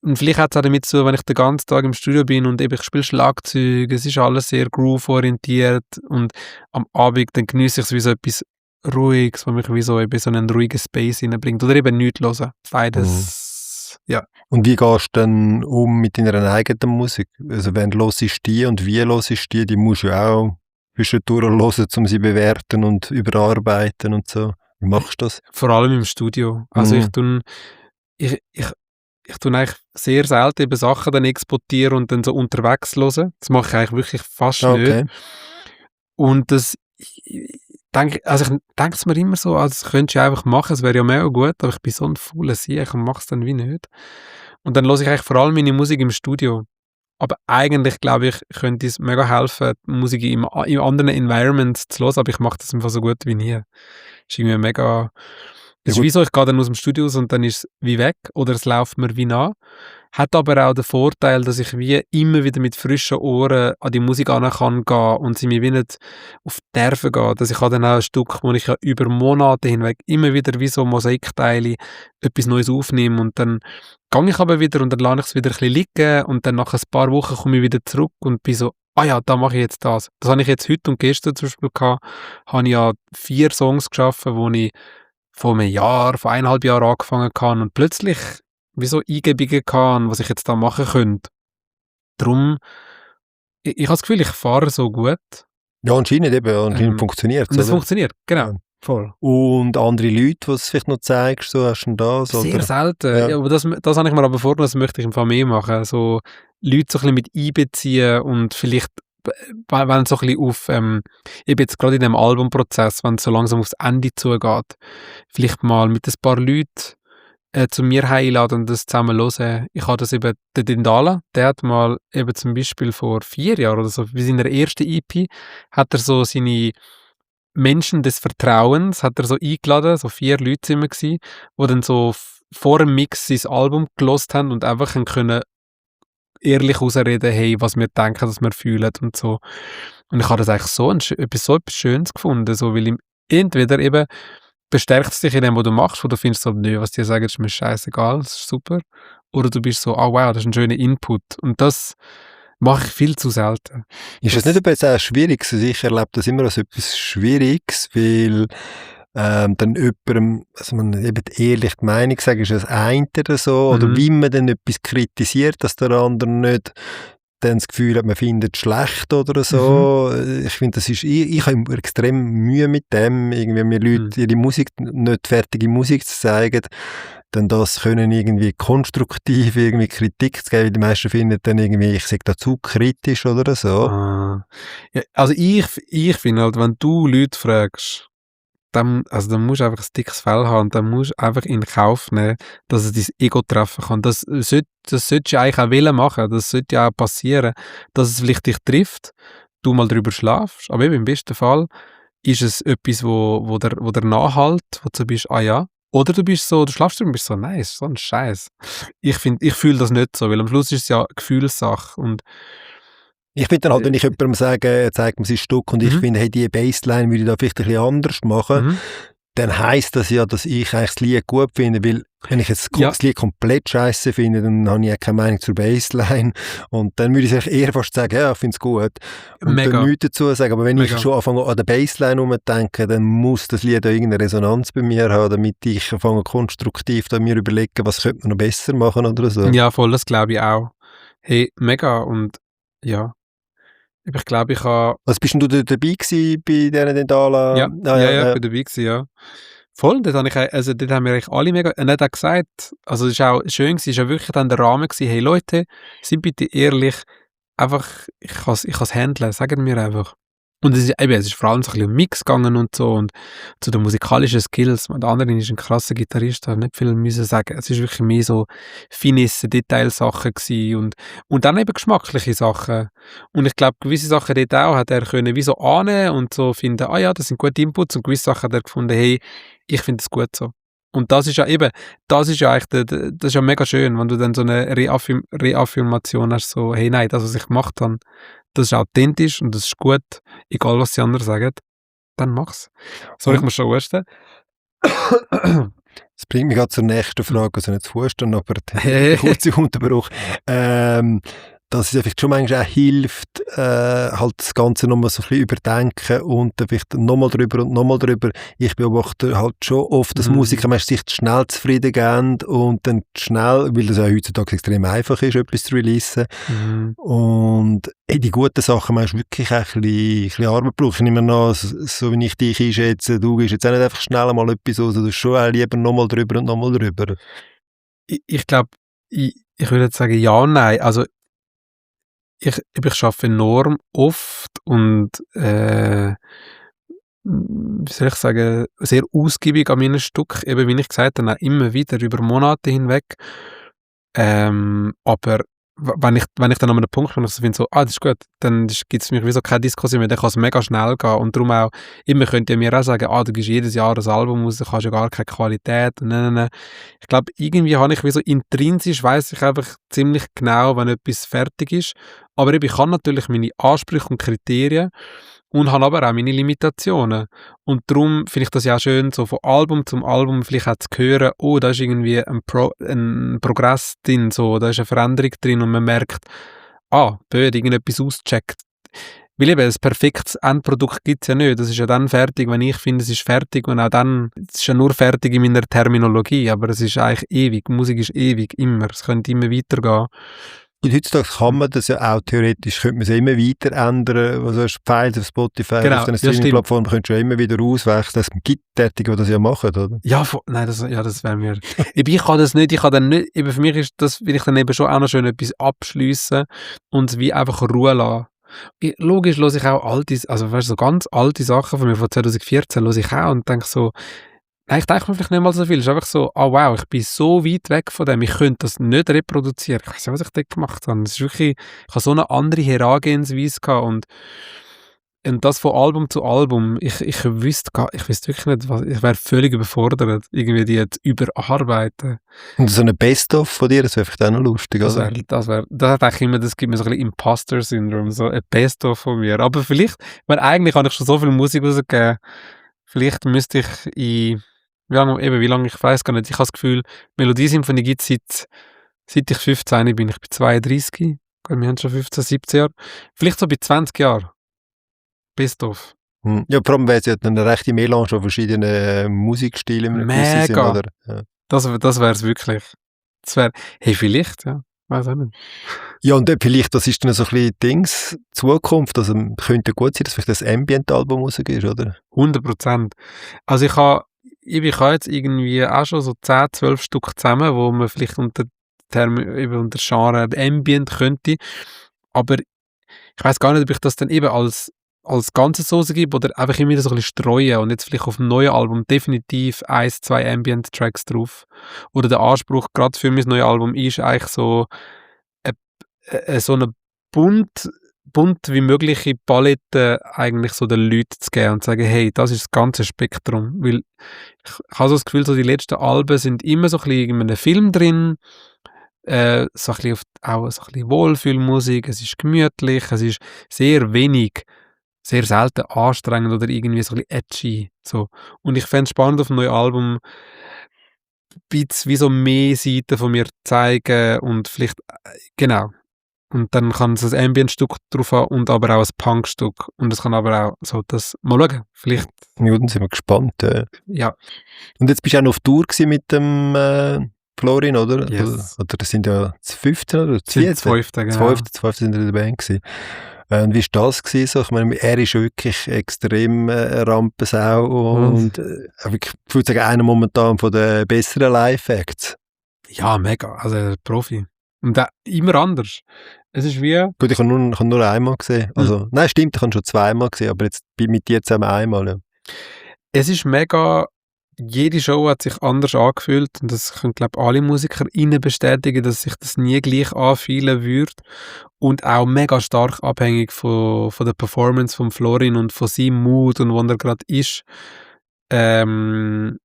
und vielleicht hat es auch damit zu, wenn ich den ganzen Tag im Studio bin und eben ich spiele Schlagzeug, es ist alles sehr groove-orientiert und am Abend dann genieße ich es wie so etwas Ruhiges, was mich wie so in so einen ruhigen Space hineinbringt oder eben nichts hören. Beides, ja. Und wie gehst du dann um mit deiner eigenen Musik? Also wenn du hörst die und wie hörst die musst du ja auch zwischendurch hören, um sie bewerten und überarbeiten und so. Wie machst du das? Vor allem im Studio. Also Mhm. ich tue eigentlich sehr selten eben Sachen dann exportieren und dann so unterwegs hören. Das mache ich eigentlich wirklich fast nicht. Okay. Und ich denke es mir immer so, als könntest du ja einfach machen, es wäre ja mega gut, aber ich bin so ein fauler Sieg und mache es dann wie nicht. Und dann höre ich eigentlich vor allem meine Musik im Studio. Aber eigentlich, glaube ich, könnte es mega helfen, die Musik in anderen Environments zu hören, aber ich mache das einfach so gut wie nie. Das ist irgendwie mega... Es ist gut. wie so, ich gehe dann aus dem Studio raus und dann ist es wie weg oder es läuft mir wie nach. Hat aber auch den Vorteil, dass ich wie immer wieder mit frischen Ohren an die Musik ran kann gehen und sie mir wie nicht auf die Nerven geht. Dass ich habe dann auch ein Stück, wo ich ja über Monate hinweg immer wieder wie so Mosaikteile etwas Neues aufnehme und dann gehe ich aber wieder und dann lasse ich es wieder ein bisschen liegen und dann nach ein paar Wochen komme ich wieder zurück und bin so, ah ja, da mache ich jetzt das. Das habe ich jetzt heute und gestern zum Beispiel gehabt, habe ich ja 4 Songs geschaffen, wo ich vor einem Jahr, vor 1,5 Jahren angefangen habe und plötzlich wie so Eingebungen hatte, was ich jetzt da machen könnte. Darum, ich habe das Gefühl, ich fahre so gut. Ja, anscheinend funktioniert Und es es. funktioniert, genau. Ja. Voll. Und andere Leute, die es vielleicht noch zeigst, so hast du denn das? Sehr Oder? selten. Ja. Ja, aber das habe ich mir aber vorgenommen, das möchte ich im Fall mehr machen. So Leute so ein bisschen mit einbeziehen und vielleicht, wenn es so ein bisschen auf, eben jetzt gerade in dem Albumprozess, wenn es so langsam aufs Ende zugeht, vielleicht mal mit ein paar Leuten zu mir einladen und das zusammen hören. Ich habe das eben, der Dindala, der hat mal eben zum Beispiel vor 4 Jahren oder so, bei seiner ersten EP, hat er so seine Menschen des Vertrauens, hat er so eingeladen, so 4 Leute sind wir gewesen, die dann so vor dem Mix sein Album gelost haben und einfach können ehrlich ausreden, hey, was wir denken, was wir fühlen und so. Und ich habe das eigentlich so etwas Schönes gefunden, so, weil entweder eben bestärkt es dich in dem, was du machst, wo du findest so, nö, was die sagen, ist mir scheißegal, das ist super. Oder du bist so, wow, das ist ein schöner Input. Und das mache ich viel zu selten. Ist das nicht etwas auch Schwieriges? Also ich erlebe das immer als etwas Schwieriges, weil dann jemandem, also man eben ehrlich die Meinung sagen, ist das eine oder so, oder wie man dann etwas kritisiert, dass der andere nicht dann das Gefühl hat, man findet es schlecht oder so. Ich finde, ich habe extrem Mühe mit dem, irgendwie mir Leute ihre Musik, nicht fertige Musik zu zeigen, dann das können irgendwie konstruktiv irgendwie Kritik zu geben, weil die meisten finden dann irgendwie, ich sage da zu kritisch oder so. Ja, also ich finde halt, wenn du Leute fragst, dann musst du einfach ein dickes Fell haben und dann musst du einfach in Kauf nehmen, dass es dein Ego treffen kann. Das solltest du eigentlich auch wollen machen. Das sollte ja auch passieren, dass es vielleicht dich trifft, du mal drüber schlafst. Aber eben im besten Fall ist es etwas, wo der nachhalt, wo du so bist, ah ja. Oder du schlafst drüber und bist so, nein, ist so ein Scheiß. Ich fühle das nicht so, weil am Schluss ist es ja eine Gefühlssache. Und Ich finde dann halt, wenn ich jemandem sage, zeigt mir sein Stück und ich Mhm. finde, hey, die Bassline würde ich da vielleicht ein bisschen anders machen, Mhm. dann heisst das ja, dass ich eigentlich das Lied gut finde, weil wenn ich jetzt Ja. das Lied komplett scheiße finde, dann habe ich ja keine Meinung zur Bassline und dann würde ich eigentlich eher fast sagen, ja, ich finde es gut und Mega. dann nichts dazu sagen, aber wenn Mega. ich schon anfange an der Bassline rumzudenken, dann muss das Lied da irgendeine Resonanz bei mir haben, damit ich anfange konstruktiv da mir überlegen, was könnte man noch besser machen oder so. Ja, voll, das glaube ich auch. Hey, mega. Und ja, ich glaube, ich habe. Was bist denn du dabei gewesen bei diesen Dentala? Ja, ich bin dabei gewesen, ja. Voll, dort haben wir eigentlich alle mega. Er hat auch gesagt, also es war auch schön, es war wirklich dann der Rahmen gewesen, hey Leute, seid bitte ehrlich, einfach, ich kann es handeln, sagt mir einfach. Und es ist vor allem so ein bisschen um Mix gegangen und so und zu den musikalischen Skills. Der andere ist ein krasser Gitarrist, hat nicht viel müssen sagen. Es ist wirklich mehr so Finesse, Detailsachen gewesen und dann eben geschmackliche Sachen. Und ich glaube, gewisse Sachen dort auch hat er können wie so annehmen und so finden, ah ja, das sind gute Inputs und gewisse Sachen hat er gefunden, hey, ich finde es gut so. Und das ist ja eigentlich, das ist ja mega schön, wenn du dann so eine Reaffirmation hast, so, hey, nein, das, was ich gemacht habe, das ist authentisch und das ist gut, egal was die anderen sagen, dann mach's. Sorry, ich muss schon husten. Das bringt mich gerade zur nächsten Frage, also nicht zu husten, aber Hey. kurzer Unterbruch. Dass es vielleicht schon manchmal auch hilft, halt das Ganze nochmal so ein bisschen überdenken und dann vielleicht nochmal drüber. Ich beobachte halt schon oft, dass Musiker sich schnell zufrieden geben und dann schnell, weil das ja heutzutage extrem einfach ist, etwas zu releasen. Und die guten Sachen meinst wirklich ein bisschen Arbeit brauchen. Ich nehme an, so wie ich dich einschätze, du gehst jetzt auch nicht einfach schnell mal etwas raus, du schon auch lieber nochmal drüber und nochmal drüber. Ich glaube, ich würde jetzt sagen, ja und nein. Also, ich arbeite enorm oft und wie soll ich sagen, sehr ausgiebig an meinen Stück, eben wie ich gesagt habe, auch immer wieder über Monate hinweg. Aber wenn ich dann an einem Punkt bin, wo ich so finde, so, das ist gut, dann gibt es für mich wie so keine Diskussion mehr, dann kann es mega schnell gehen und darum auch, immer könnt ihr mir auch sagen, du gibst jedes Jahr ein Album raus, du hast ja gar keine Qualität und nein. Ich glaube, irgendwie habe ich wie so intrinsisch, weiss ich einfach ziemlich genau, wenn etwas fertig ist, aber eben, ich habe natürlich meine Ansprüche und Kriterien und habe aber auch meine Limitationen. Und darum finde ich das ja auch schön, so von Album zum Album vielleicht auch zu hören, da ist irgendwie ein Progress drin, so, da ist eine Veränderung drin und man merkt, blöd, irgendetwas auscheckt. Weil eben, ein perfektes Endprodukt gibt es ja nicht. Das ist ja dann fertig, wenn ich finde, es ist fertig und auch dann, es ist ja nur fertig in meiner Terminologie, aber es ist eigentlich ewig. Musik ist ewig, immer. Es könnte immer weitergehen. Und heutzutage kann man das ja auch theoretisch, könnte man es immer weiter ändern. Also hast Files auf Spotify, Genau, auf den ja, Streaming-Plattformen könnt ihr schon immer wieder auswechseln. Es gibt Tätige, die das ja machen, oder? Ja, nein, das wäre mir... ich kann das nicht, eben für mich ist das, will ich dann eben schon auch noch schön etwas abschliessen und wie einfach Ruhe lassen. Logisch höre ich auch so ganz alte Sachen von mir von 2014 höre ich auch und denke so, nein, ich denke mir vielleicht nicht mal so viel. Es ist einfach so, wow, ich bin so weit weg von dem, ich könnte das nicht reproduzieren. Ich weiß nicht, was ich dort gemacht habe. Es ist wirklich, ich habe so eine andere Herangehensweise gehabt und das von Album zu Album, ich wüsste wirklich nicht, ich wäre völlig überfordert, irgendwie die zu überarbeiten. Und so eine Best-of von dir, das wäre vielleicht auch noch lustig, oder? Das denke ich immer, das gibt mir so ein bisschen Imposter-Syndrom, so ein Best-of von mir. Aber vielleicht, eigentlich habe ich schon so viel Musik rausgegeben, vielleicht müsste ich wie lange, ich weiß gar nicht, ich habe das Gefühl, Melodiesymphonie gibt es seit ich 15 bin, ich bin 32, wir haben schon 15, 17 Jahre, vielleicht so bei 20 Jahren. Best-of. Ja, vor allem wäre es ja eine rechte Melange von verschiedenen Musikstilen. Mega. Oder? Ja. Das wäre es wirklich. Das wäre, vielleicht, ja. Weiß auch nicht. Ja, und vielleicht, das ist dann so ein bisschen Zukunft, also könnte gut sein, dass vielleicht das Ambient-Album rausgeht, oder? 100%. Also ich habe jetzt irgendwie auch schon so 10, 12 Stück zusammen, wo man vielleicht unter Genre Ambient könnte, aber ich weiß gar nicht, ob ich das dann eben als als Ganzes rausgibt oder einfach immer wieder so ein bisschen streuen und jetzt vielleicht auf dem neuen Album definitiv 1, 2 Ambient-Tracks drauf. Oder der Anspruch gerade für mein neues Album ist eigentlich so so eine bunt wie mögliche Palette eigentlich so den Leuten zu geben und zu sagen, hey, das ist das ganze Spektrum. Weil ich habe so das Gefühl, so die letzten Alben sind immer so ein bisschen in einem Film drin, so ein bisschen auch so ein bisschen Wohlfühlmusik, es ist gemütlich, es ist sehr wenig, sehr selten anstrengend oder irgendwie so ein bisschen edgy. So. Und ich fände es spannend auf dem neuen Album, ein bisschen wie so mehr Seiten von mir zeigen und vielleicht, genau. Und dann kann es ein Ambient-Stück drauf haben und aber auch ein Punk-Stück. Und es kann aber auch so das, mal schauen, vielleicht, Ja, dann sind wir gespannt. ja, Und jetzt bist du auch noch auf Tour gewesen mit dem Florin, oder? Yes. Oder das sind ja das 15. oder das sind 14. 12. Genau. 12. sind in der Band gewesen. Und wie war das gewesen? So? Ich meine, er ist ja wirklich extrem Rampensau und wirklich, ich würde sagen, einer momentan von den besseren Live-Acts. Ja, mega, also Profi. Und immer anders. Es ist wie, Gut, ich habe nur einmal gesehen. Also, nein, stimmt, ich habe schon zweimal gesehen, aber jetzt mit dir zusammen einmal. Ja. es ist mega, jede Show hat sich anders angefühlt und das können, glaube ich, alle MusikerInnen bestätigen, dass sich das nie gleich anfühlen würde und auch mega stark abhängig von der Performance von Florin und von seinem Mood und wo er gerade ist. Und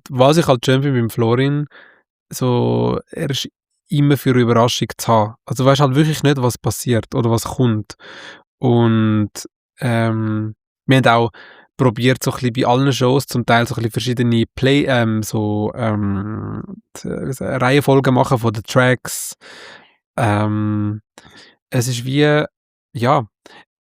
was ich halt schön finde beim Florin, so, er ist immer für eine Überraschung zu haben. Also du weißt halt wirklich nicht, was passiert oder was kommt. Und wir haben auch probiert, so ein bisschen bei allen Shows zum Teil so ein bisschen verschiedene Reihenfolgen machen von den Tracks. Es ist wie, ja,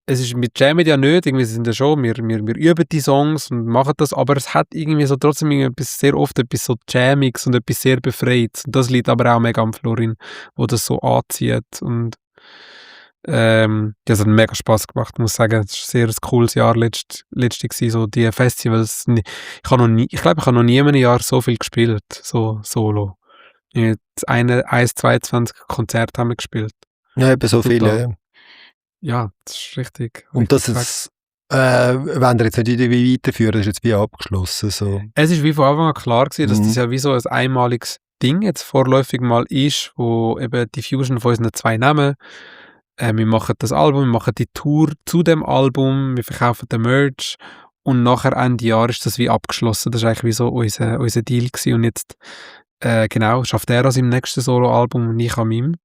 es ist mit Jammen ja nicht, irgendwie sind ja schon, wir üben die Songs und machen das, aber es hat irgendwie so trotzdem etwas, sehr oft etwas so Jammiges und etwas sehr Befreites. Und das liegt aber auch mega am Florin, wo das so anzieht und das hat mega Spass gemacht, muss sagen. Es war ein sehr cooles Jahr letztes gewesen, so die Festivals. Ich glaube, ich habe noch nie in einem Jahr so viel gespielt, so solo. Jetzt 22 Konzerte haben wir gespielt. Ja, eben so Super. viele. Ja, das ist richtig. Und das ist, wenn ihr jetzt nicht irgendwie weiterführen, das ist jetzt wie abgeschlossen. So. Es ist wie von Anfang an klar gewesen, dass Mhm. das ja wie so ein einmaliges Ding jetzt vorläufig mal ist, wo eben die Fusion von unseren zwei Namen, wir machen das Album, wir machen die Tour zu dem Album, wir verkaufen den Merch und nachher Ende Jahr ist das wie abgeschlossen. Das war eigentlich wie so unser Deal gewesen. Und jetzt, genau, schafft er an seinem nächsten Soloalbum und ich an meinem.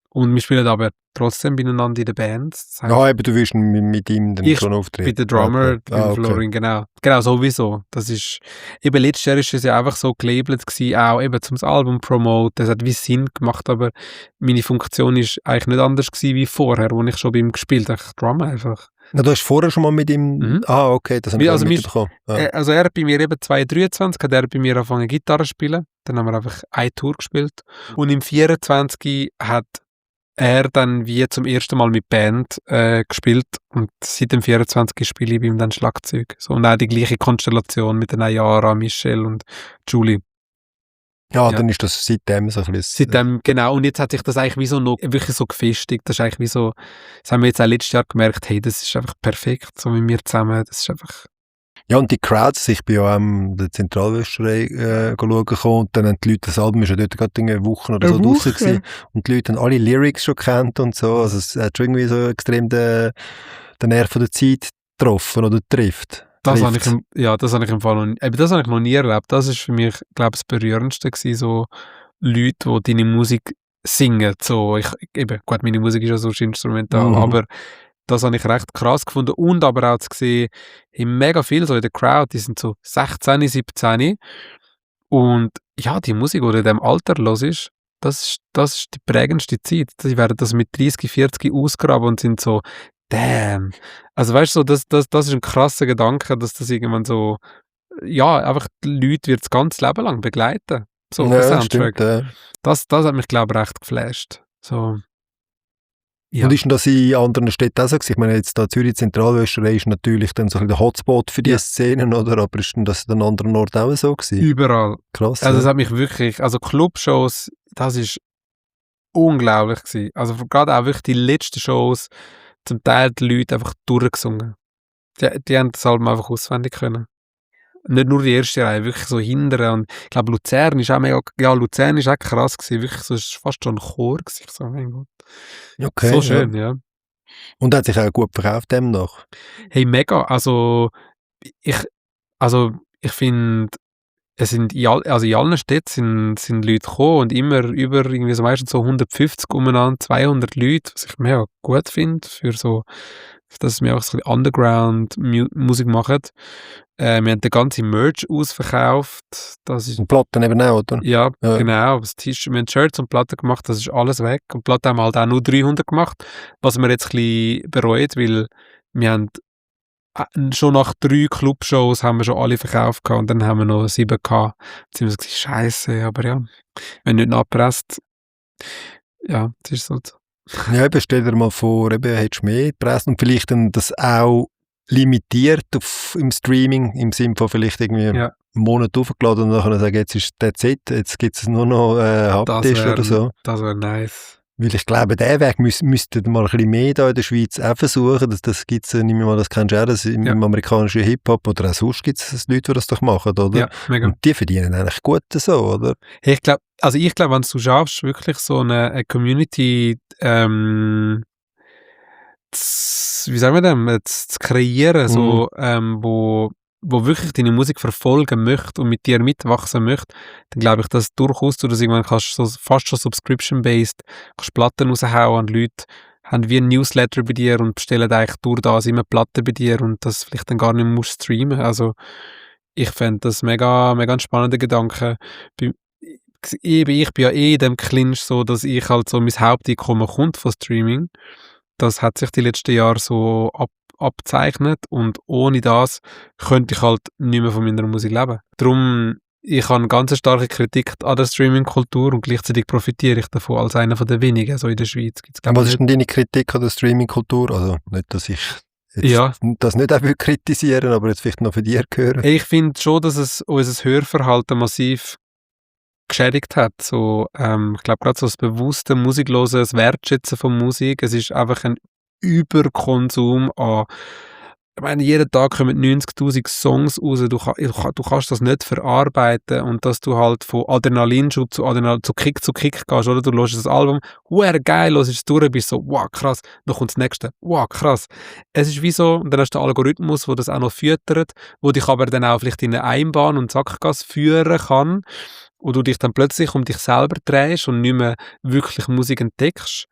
Und wir spielen aber trotzdem beieinander in der Band. Das heisst, Ja, eben, du willst mit ihm dann Ich schon auftreten. bin der Drummer, Okay. beim Okay. Florin, genau. Genau, sowieso. Das ist, eben letztes Jahr ist es ja einfach so gelabelt gewesen, auch eben zum Album promoten. Das hat wie Sinn gemacht, aber meine Funktion ist eigentlich nicht anders gewesen wie vorher, wo ich schon bei ihm gespielt habe. Ich drumme einfach. Na, du hast vorher schon mal mit ihm... Mhm. Ah, okay, das haben Wie- wir also mitbekommen. Ja. Also er hat bei mir eben 2023, hat er bei mir angefangen Gitarre zu spielen. Dann haben wir einfach eine Tour gespielt. Und im 24 hat er dann wie zum ersten Mal mit Band gespielt und seit dem 24 spiele ich bei ihm dann Schlagzeug. So, und auch die gleiche Konstellation mit den Ayara, Michelle und Julie. Ja, Ja. dann ist das seitdem so ein bisschen... Seitdem, genau, und jetzt hat sich das eigentlich wie so noch wirklich so gefestigt. Das ist eigentlich wie so, das haben wir jetzt auch letztes Jahr gemerkt, hey, das ist einfach perfekt, so mit mir zusammen, das ist einfach... Ja, und die Crowds, ich bin ja am der Zentralwäscherei schauen gekommen und dann haben die Leute, das Album ist ja dort gerade eine Woche oder so draussen gewesen und die Leute haben alle Lyrics schon gekannt und so, also es hat schon irgendwie so extrem den Nerv von der Zeit getroffen oder trifft. Das habe ich, Trifft's. das habe ich im Fall das habe ich noch nie erlebt. Das ist für mich, glaube ich, das Berührendste gewesen, so Leute, die deine Musik singen. So, eben, gut, meine Musik ist ja so instrumental, Mhm. aber das habe ich recht krass gefunden und aber auch zu sehen, mega viel so in der Crowd, die sind so 16, 17 und ja, die Musik, die in diesem Alter los ist, das ist die prägendste Zeit. Die werden das mit 30, 40 ausgraben und sind so, damn. Also weißt du, so, das ist ein krasser Gedanke, dass das irgendwann so, ja, einfach die Leute wird das ganze Leben lang begleiten. So, der Ja, Soundtrack. stimmt. Ja. Das hat mich, glaube ich, recht geflasht. So, ja. Und ist denn das in anderen Städten auch so gewesen? Ich meine, jetzt da Zürich Zentralwäscherei ist natürlich dann so ein bisschen der Hotspot für die Ja. Szenen, oder? Aber ist denn das an anderen Orten auch so gewesen? Überall. Krass. Also es ja. hat mich wirklich, also Clubshows, das ist unglaublich gewesen. Also gerade auch wirklich die letzten Shows, zum Teil die Leute einfach durchgesungen. Die haben das Album einfach auswendig können. Nicht nur die erste Reihe, wirklich so hinterher. Und ich glaube, Luzern ist auch mega, ja, Luzern ist auch krass gewesen. Wirklich so, es war fast schon ein Chor gewesen. Ich so, mein Gott. Okay, So schön, ja. Und hat sich auch gut verkauft demnach. Hey, mega. Ich, ich finde, es sind in allen Städten sind Leute gekommen und immer über irgendwie so meistens so 150 umeinander, 200 Leute, was ich mega gut finde, dass wir auch so ein bisschen Underground-Musik machen. Wir haben den ganzen Merch ausverkauft. Das ist, Und Platten eben auch, oder? ja, Ja. genau. Wir haben Shirts und Platten gemacht, das ist alles weg. Und Platten haben wir halt auch nur 300 gemacht, was wir jetzt ein bisschen bereuen, weil wir haben schon nach 3 Clubshows haben wir schon alle verkauft gehabt und dann haben wir noch 7 gehabt. Jetzt sind wir gesagt, scheisse, aber ja, wenn nicht nachpresst, ja, das ist so. Ja, eben, stell dir mal vor, eben, hättest du mehr gepresst und vielleicht dann das auch limitiert im Streaming, im Sinne von vielleicht irgendwie Ja. einen Monat aufgeladen und dann sagen, jetzt ist that's it, jetzt gibt es nur noch Haptisch oder so. Das wäre nice. Weil ich glaube, diesen Weg müssten mal ein bisschen mehr da in der Schweiz auch versuchen. Das gibt es, nehme ich mal, das kennst du auch, das im amerikanischen Hip-Hop oder auch sonst gibt es Leute, die das doch machen, oder? Ja, mega. Und die verdienen eigentlich gut so, oder? Hey, ich glaube, wenn du schaffst, wirklich so eine Community, wie sagen wir dem, zu kreieren, so, wo wirklich deine Musik verfolgen möchte und mit dir mitwachsen möchte, dann glaube ich, dass durchaus du das irgendwann kannst, so fast schon subscription-based, kannst Platten raushauen und Leute haben wie ein Newsletter bei dir und bestellen eigentlich durch das immer Platten bei dir und das vielleicht dann gar nicht mehr musst streamen. Also ich fände das mega, mega ein spannender Gedanke. Ich bin ja in dem Clinch so, dass ich halt so mein Haupteinkommen kommt von Streaming. Das hat sich die letzten Jahre so abzeichnet und ohne das könnte ich halt nicht mehr von meiner Musik leben. Darum, ich habe eine ganz starke Kritik an der Streaming-Kultur und gleichzeitig profitiere ich davon als einer von den wenigen. So in der Schweiz gibt's Was ist denn deine Kritik an der Streaming-Kultur? Also nicht, dass ich jetzt das nicht auch kritisieren, aber jetzt vielleicht noch für dich hören. Ich finde schon, dass es unser Hörverhalten massiv geschädigt hat. So, ich glaube, gerade so das bewusste Musiklosen, das Wertschätzen von Musik, es ist einfach ein Überkonsum an, ich meine, jeden Tag kommen 90'000 Songs raus, du kannst das nicht verarbeiten und dass du halt von Adrenalinschub zu Kick gehst, oder? Du hörst das Album, geil, hörst es durch, bist so, wow, krass, dann kommt das nächste, wow, krass. Es ist wie so, und dann hast du den Algorithmus, der das auch noch füttert, wo dich aber dann auch vielleicht in eine Einbahn und Sackgasse führen kann, wo du dich dann plötzlich um dich selber drehst und nicht mehr wirklich Musik entdeckst.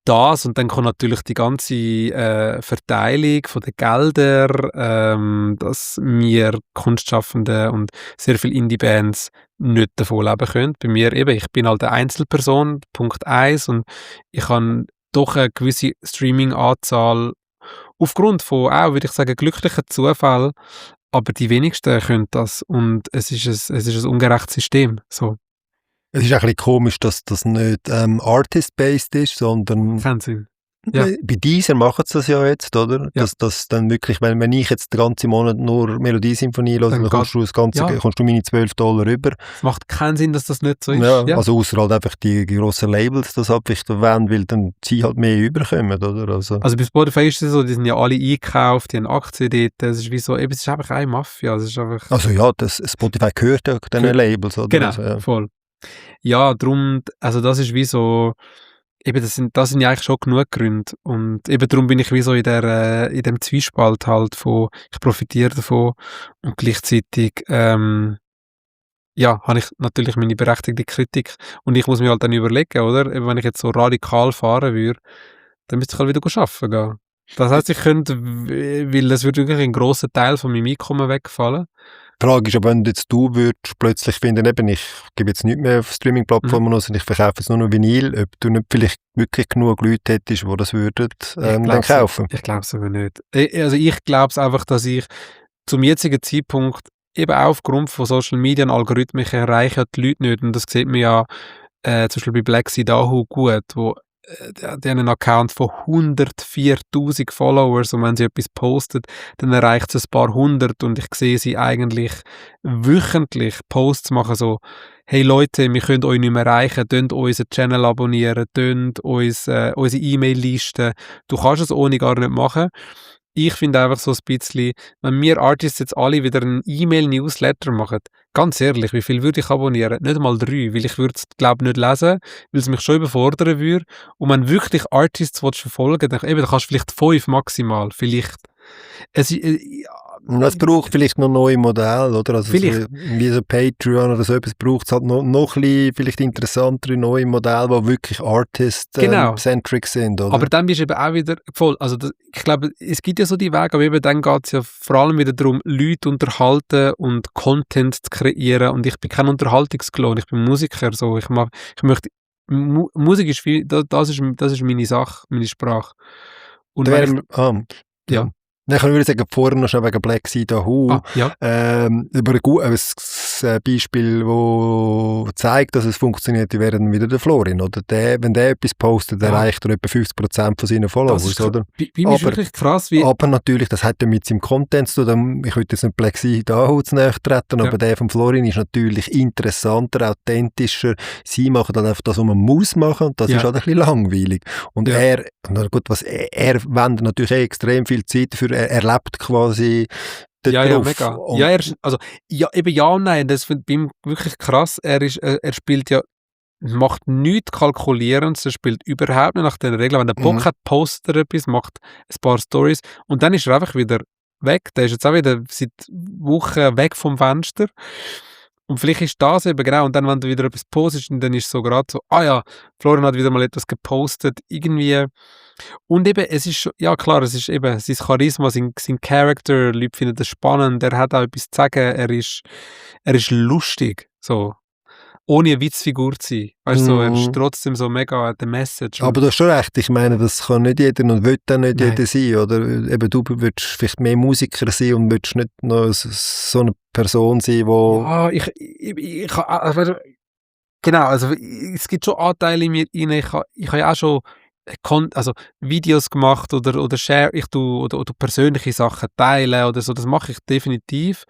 Das und dann kommt natürlich die ganze Verteilung von den Geldern, dass wir Kunstschaffende und sehr viele Indie-Bands nicht davon leben können. Bei mir eben, ich bin halt eine Einzelperson, Punkt 1, und ich habe doch eine gewisse Streaming-Anzahl aufgrund von auch, würde ich sagen, glücklichen Zufällen, aber die wenigsten können das und es ist ein ungerechtes System. So. Es ist auch ein bisschen komisch, dass das nicht artist-based ist, sondern Kein Sinn. Ja. bei Deezer machen sie das ja jetzt, oder? Ja. Dass das dann wirklich, wenn ich jetzt den ganzen Monat nur Melodiesymphonie höre, dann kommst du kommst du meine $12 rüber. Es macht keinen Sinn, dass das nicht so ist. Ja. Also ausser halt einfach die grossen Labels das abwichten wollen, weil dann sie halt mehr überkommen, oder? Also bei Spotify ist es so, die sind ja alle eingekauft, die haben Aktien dort, es ist wie so, eben, es ist einfach eine Mafia. Es ist einfach also ja, das Spotify gehört ja diesen Labels, oder? genau, Also, ja. voll. Ja, darum, also das ist wie so, eben, das sind ja eigentlich schon genug Gründe. Und eben darum bin ich wie so in dem Zwiespalt halt von, ich profitiere davon und gleichzeitig, habe ich natürlich meine berechtigte Kritik. Und ich muss mir halt dann überlegen, oder? Eben, wenn ich jetzt so radikal fahren würde, dann müsste ich halt wieder arbeiten gehen. Das heisst, ich könnte, weil das würde wirklich ein grosser Teil von meinem Einkommen wegfallen. Die Frage ist aber, wenn du würdest plötzlich finden, eben, ich gebe jetzt nichts mehr auf Streaming-Plattformen aus und ich verkaufe jetzt nur noch Vinyl, ob du nicht vielleicht wirklich genug Leute hättest, die das würden dann kaufen? Ich glaube es aber nicht. Also ich glaube es einfach, dass ich zum jetzigen Zeitpunkt eben auch aufgrund von Social Media und Algorithmen erreiche die Leute nicht. Und das sieht man ja zum Beispiel bei Black Sea Dahu gut, wo die haben einen Account von 104'000 Followers und wenn sie etwas postet, dann erreicht es ein paar hundert und ich sehe sie eigentlich wöchentlich Posts machen so, hey Leute, wir können euch nicht mehr erreichen, könnt unseren Channel abonnieren, könnt unsere E-Mail-Liste, du kannst es ohne gar nicht machen. Ich finde einfach so ein bisschen, wenn wir Artists jetzt alle wieder einen E-Mail-Newsletter machen, ganz ehrlich, wie viel würde ich abonnieren? Nicht mal 3, weil ich würde es, glaube nicht lesen, weil es mich schon überfordern würde. Und wenn wirklich Artists verfolgen willst, dann kannst du vielleicht 5 maximal, vielleicht. Es, Es braucht vielleicht noch neue Modelle, oder? Also Vielleicht. so, wie so Patreon oder so etwas braucht es halt noch ein bisschen vielleicht interessantere neue Modelle, die wirklich Genau. Artist-centric sind, oder? Aber dann bist du eben auch wieder voll. Also ich glaube, es gibt ja so die Wege, aber eben dann geht es ja vor allem wieder darum, Leute unterhalten und Content zu kreieren. Und ich bin kein Unterhaltungsklon, ich bin Musiker. So. Ich möchte, Musik ist viel, das ist meine Sache, meine Sprache. Und Da wenn wären ich, ja. Dann kann ich sagen, vorher noch schnell wegen Black Sida Who. Ja. Über ein Beispiel, das zeigt, dass es funktioniert, wäre dann wieder der Florin. Oder wenn der etwas postet, erreicht er etwa 50% von seinen Followers. Oder? Bei mir ist wirklich krass, wie... Aber natürlich, das hat ja mit seinem Content zu tun. Ich würde jetzt nicht Black Sida Who zu nahe treten, aber der von Florin ist natürlich interessanter, authentischer. Sie machen dann einfach das, was man muss machen, und das ist halt ein bisschen langweilig. Und er wendet natürlich extrem viel Zeit dafür. Er lebt quasi Ja, mega. Ja und nein, das finde ich wirklich krass. Er spielt ja, macht nichts Kalkulierendes, er spielt überhaupt nicht nach den Regeln. Wenn er Bock hat, postet er etwas, macht ein paar Stories und dann ist er einfach wieder weg. Der ist jetzt auch wieder seit Wochen weg vom Fenster. Und vielleicht ist das eben genau, und dann, wenn du wieder etwas postest, dann ist es so gerade so, Florian hat wieder mal etwas gepostet, irgendwie. Und eben, es ist schon, ja klar, es ist eben sein Charisma, sein Charakter, Leute finden das spannend, er hat auch etwas zu sagen, er ist lustig, so. Ohne eine Witzfigur zu sein. Weißt du, so, er ist trotzdem so mega der Message. Aber du hast schon recht, ich meine, das kann nicht jeder und will dann nicht jeder sein, oder? Eben, du willst vielleicht mehr Musiker sein und willst nicht noch so eine Person sein, wo... Ja, also, genau, also es gibt schon Anteile in mir rein, ich habe ja auch schon Videos gemacht oder share ich oder persönliche Sachen teilen oder so, das mache ich definitiv,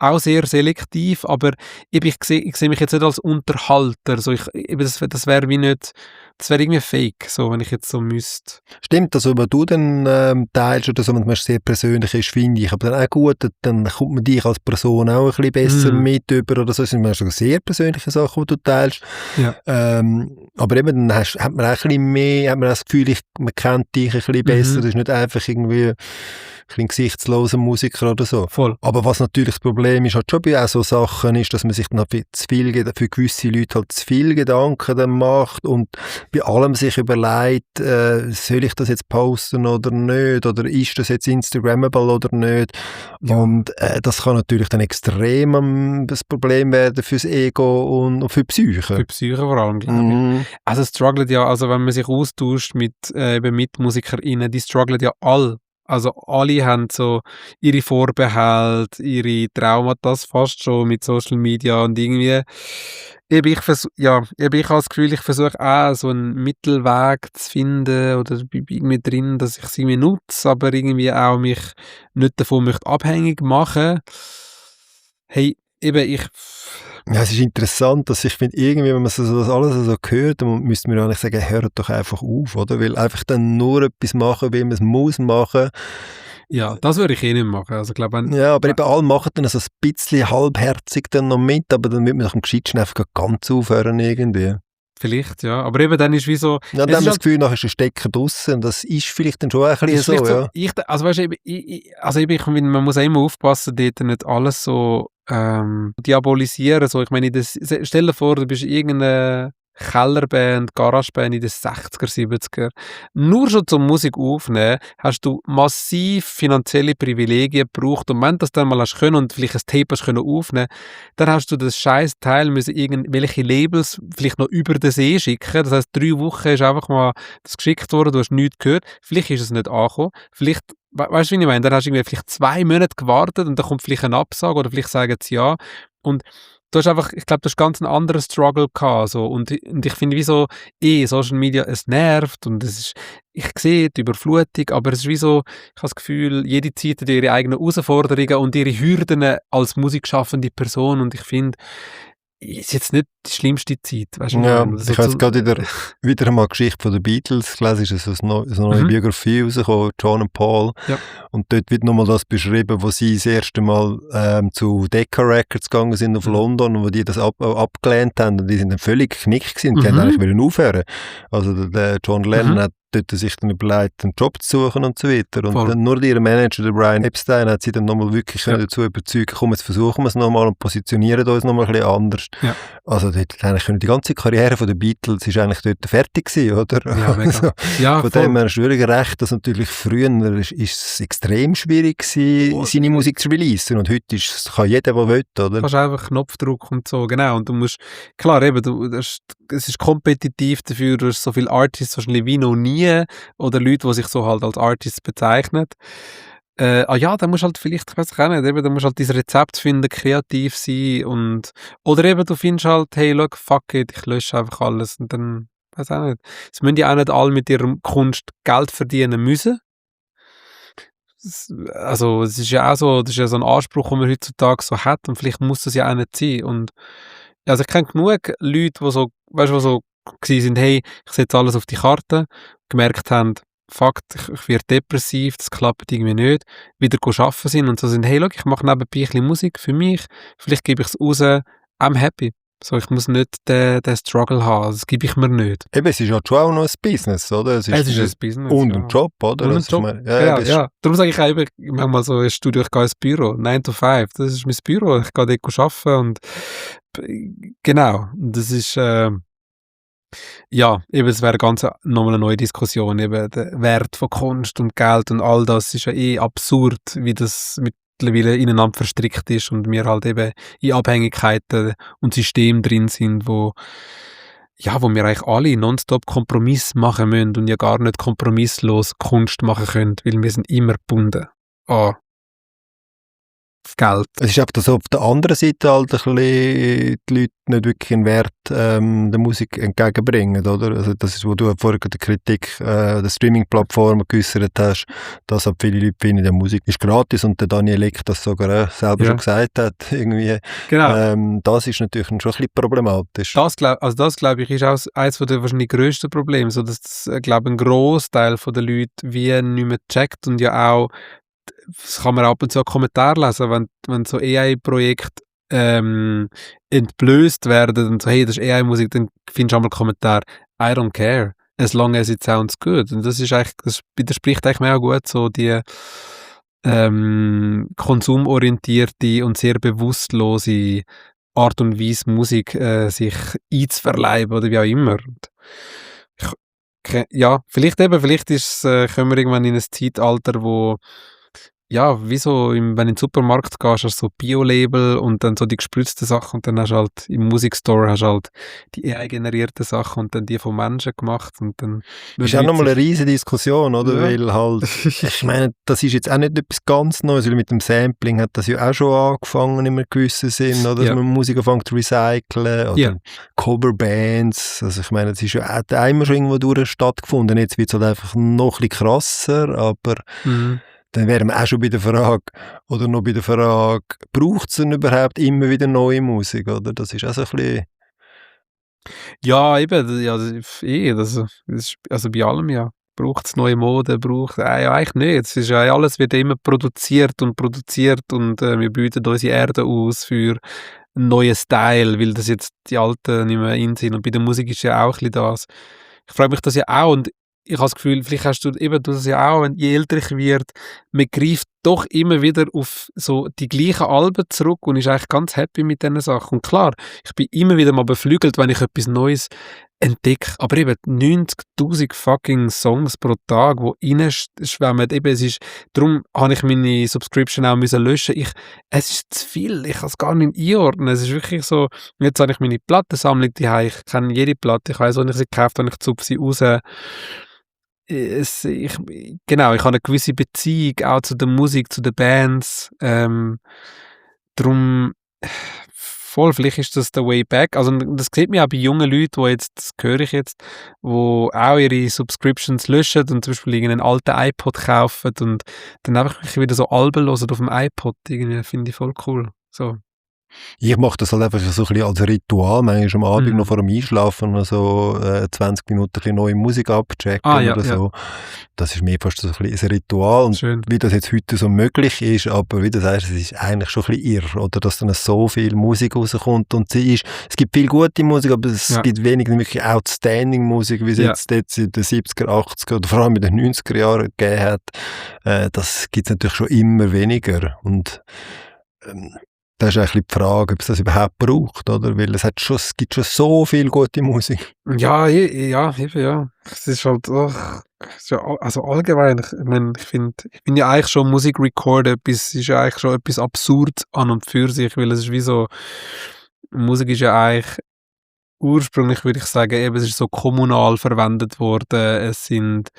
auch sehr selektiv, aber ich sehe mich jetzt nicht als Unterhalter, so das wäre wie nicht, das wäre irgendwie fake, so, wenn ich jetzt so müsste. Stimmt, also wenn du dann teilst oder so, wenn es sehr persönlich ist, finde ich, aber dann auch gut, dann kommt man dich als Person auch ein bisschen besser mit über oder so, das sind manchmal sehr persönliche Sachen, die du teilst. Ja. Aber eben, dann hat man auch ein bisschen mehr, hat man auch das Gefühl, man kennt dich ein bisschen besser, das ist nicht einfach irgendwie ein gesichtsloser Musiker oder so. Voll. Aber was natürlich das Problem ist, halt schon bei auch so Sachen ist, dass man sich dann zu viel, für gewisse Leute halt zu viel Gedanken dann macht und bei allem sich überlegt, soll ich das jetzt posten oder nicht, oder ist das jetzt Instagrammable oder nicht. Ja. Und das kann natürlich dann extrem das Problem werden fürs Ego und für die Psyche. Für die Psyche vor allem, glaube ich. Also es struggelt ja, also wenn man sich austauscht mit MitmusikerInnen, die strugglen ja alle. Also alle haben so ihre Vorbehalte, ihre Traumata fast schon mit Social Media und irgendwie ich habe das Gefühl, ich versuche auch so einen Mittelweg zu finden oder irgendwie drin, dass ich es irgendwie nutze, aber irgendwie auch mich nicht davon möchte abhängig machen. Hey, eben ja, es ist interessant, dass ich finde, irgendwie, wenn man das alles so hört, dann müsste man eigentlich sagen, hört doch einfach auf, oder? Weil einfach dann nur etwas machen, wie man es muss machen. Ja, das würde ich nicht machen. Also, ja, aber eben alle machen dann so ein bisschen halbherzig dann noch mit, aber dann wird man doch am gescheitsten einfach ganz aufhören irgendwie. Vielleicht, ja. Aber eben dann ist wie so... Ja, dann haben wir das Gefühl, nachher ist der Stecker draussen. Das ist vielleicht dann schon ein bisschen so, ja. Man muss auch immer aufpassen, dort nicht alles so diabolisieren. So, ich meine, stell dir vor, du bist irgendeine Kellerband, Garageband in den 60er, 70er. Nur schon zum Musik aufnehmen, hast du massiv finanzielle Privilegien gebraucht. Und wenn du das dann mal hast können und vielleicht ein Tape hast können aufnehmen, dann hast du das scheiß Teil müssen irgendwelche Labels vielleicht noch über den See schicken. Das heisst, 3 Wochen ist einfach mal das geschickt worden, du hast nichts gehört. Vielleicht ist es nicht angekommen. Vielleicht, weißt du, wie ich meine? Dann hast du irgendwie vielleicht 2 Monate gewartet und dann kommt vielleicht eine Absage oder vielleicht sagen sie ja. Und du hast einfach, ich glaube, du hast ganz einen anderen Struggle gehabt, so. Und ich finde, wie so, Social Media, es nervt und es ist, ich sehe die Überflutung, aber es ist wie so, ich habe das Gefühl, jede Zeit hat ihre eigenen Herausforderungen und ihre Hürden als musikschaffende Person und ich finde, es ist jetzt nicht die schlimmste Zeit, weißt du, was ich Ja, meine? ich habe jetzt gerade wieder einmal die Geschichte von den Beatles gelesen, ist so eine neue Biografie rausgekommen, John und Paul. Ja. Und dort wird nochmal das beschrieben, wo sie das erste Mal zu Decca Records gegangen sind auf London und wo die das abgelehnt haben und die sind dann völlig geknickt gewesen und die haben eigentlich wollen aufhören. Also der John Lennon hat dort sich dann überlegt, einen Job zu suchen und so weiter. Und dann nur ihr Manager, der Brian Epstein, hat sie dann nochmal wirklich dazu überzeugt, komm, jetzt versuchen wir es nochmal und positionieren uns nochmal ein bisschen anders. Ja. Also dort eigentlich die ganze Karriere von den Beatles ist eigentlich dort fertig gewesen, oder? Ja, mega. Also, Ja, von dem her ist wirklich recht, dass natürlich früher ist es extrem schwierig gewesen, seine Musik zu releasen und heute kann jeder, der will, oder? Du kannst einfach Knopfdruck und so, genau. Und du musst, klar, eben, es ist kompetitiv dafür, du hast so viele Artists wahrscheinlich wie noch nie oder Leute, die sich so halt als Artists bezeichnen. Ja, dann musst du halt vielleicht, ich weiß auch nicht, eben, dann musst du halt dieses Rezept finden, kreativ sein und, oder eben du findest halt, hey, look, fuck it, ich lösche einfach alles und dann, weiß auch nicht. Es müssen ja auch nicht alle mit ihrer Kunst Geld verdienen müssen. Also, es ist ja auch so, das ist ja so ein Anspruch, den man heutzutage so hat und vielleicht muss das ja auch nicht sein und, also ich kenne genug Leute, die so, weißt du, die so gewesen sind, hey, ich setze alles auf die Karte, gemerkt haben, fuck, ich werde depressiv, das klappt irgendwie nicht, wieder arbeiten sind und so sind, hey, look, ich mache nebenbei ein bisschen Musik für mich, vielleicht gebe ich es raus, I'm happy. So, ich muss nicht den Struggle haben, das gebe ich mir nicht. Eben, es ist ja schon auch noch ein Business, oder? Es ist ein Business, und ja. ein Job, oder? Und ein Also, Job, ich meine, ja. Darum sage ich auch immer, manchmal so, ich gehe ins Büro, 9 to 5, das ist mein Büro, ich gehe dort arbeiten und genau, das ist, ja, eben, es wäre ganz nochmal eine neue Diskussion, eben der Wert von Kunst und Geld und all das ist ja absurd, wie das mittlerweile ineinander verstrickt ist und wir halt eben in Abhängigkeiten und Systemen drin sind, wo wir eigentlich alle nonstop Kompromiss machen müssen und ja gar nicht kompromisslos Kunst machen können, weil wir sind immer gebunden an Geld. Es ist einfach, dass auf der anderen Seite halt ein bisschen die Leute nicht wirklich einen Wert der Musik entgegenbringen, oder? Also das ist, wo du vorher die Kritik der Streaming-Plattformen geäussert hast, dass halt viele Leute finden, die Musik ist gratis und der Daniel Ek das sogar selber schon gesagt hat, irgendwie. Genau. Das ist natürlich schon ein bisschen problematisch. Das glaube ich, ist auch eines der wahrscheinlich grössten Probleme, so dass glaube ein Grossteil der Leute wie nicht mehr checkt und ja auch, das kann man ab und zu einen Kommentar lesen, wenn so AI-Projekte entblößt werden und so, hey, das ist AI-Musik, dann findest du einmal einen Kommentar, I don't care, as long as it sounds good. Und das widerspricht eigentlich mir auch gut so die konsumorientierte und sehr bewusstlose Art und Weise, Musik sich einzuverleiben oder wie auch immer. Vielleicht ist kommen wir irgendwann in ein Zeitalter, wo wie so, wenn du in den Supermarkt gehst, hast du so Bio-Label und dann so die gespritzten Sachen und dann hast du halt im Musikstore hast halt die AI-generierten Sachen und dann die von Menschen gemacht und dann... Ist auch nochmal eine riesige Diskussion, oder? Ja. Weil halt, ich meine, das ist jetzt auch nicht etwas ganz Neues, weil mit dem Sampling hat das ja auch schon angefangen in einem gewissen Sinn, oder? Dass man Musik anfängt zu recyceln oder Coverbands, also ich meine, das ist ja auch immer schon irgendwo durch stattgefunden, jetzt wird es halt einfach noch ein bisschen krasser, aber... Dann wären wir auch schon bei der Frage, braucht es denn überhaupt immer wieder neue Musik, oder? Das ist auch so ein bisschen... Ja, eben, das ist, also bei allem braucht es neue Mode, eigentlich nicht. Es ist ja alles wird immer produziert und wir bieten unsere Erde aus für einen neuen Style, weil das jetzt die Alten nicht mehr in sind und bei der Musik ist ja auch ein bisschen das. Ich frage mich das ja auch und ich habe das Gefühl, vielleicht hast du das ja auch, je älter ich werde, man greift doch immer wieder auf so die gleichen Alben zurück und ist eigentlich ganz happy mit diesen Sachen. Und klar, ich bin immer wieder mal beflügelt, wenn ich etwas Neues entdecke. Aber eben 90'000 fucking Songs pro Tag, die reinschwemmen. Darum habe ich meine Subscription auch müssen löschen. Es ist zu viel, ich kann es gar nicht einordnen. Es ist wirklich so, jetzt habe ich meine Plattensammlung daheim, ich kenne jede Platte, ich weiss, wann ich sie gekauft habe, ich zupfe sie raus. Ich habe eine gewisse Beziehung auch zu der Musik, zu den Bands. Darum voll, vielleicht ist das der Way Back. Also das sieht man auch bei jungen Leuten, das höre ich jetzt, wo auch ihre Subscriptions löschen und zum Beispiel irgendeinen alten iPod kaufen und dann einfach wieder so Alben hören auf dem iPod. Irgendwie finde ich voll cool. So. Ich mache das halt einfach so ein bisschen als Ritual, manchmal am Abend noch vor dem Einschlafen noch so 20 Minuten ein bisschen neue Musik abchecken oder so. Das ist mir fast so ein bisschen ein Ritual und schön. Wie das jetzt heute so möglich ist, aber wie du sagst, es ist eigentlich schon ein bisschen irr, oder, dass dann so viel Musik rauskommt und es gibt viel gute Musik, aber es gibt wenig wirklich outstanding Musik, wie es jetzt in den 70er, 80er oder vor allem in den 90er Jahren gegeben hat. Das gibt es natürlich schon immer weniger und das ist eigentlich die Frage, ob es das überhaupt braucht, oder? Weil es gibt schon so viel gute Musik. Ja. Es ist halt, also allgemein, ich meine, ich finde ja eigentlich schon Musik recorden, ist ja eigentlich schon etwas absurd an und für sich, weil es ist wie so, Musik ist ja eigentlich, ursprünglich würde ich sagen, eben, es ist so kommunal verwendet worden, es sind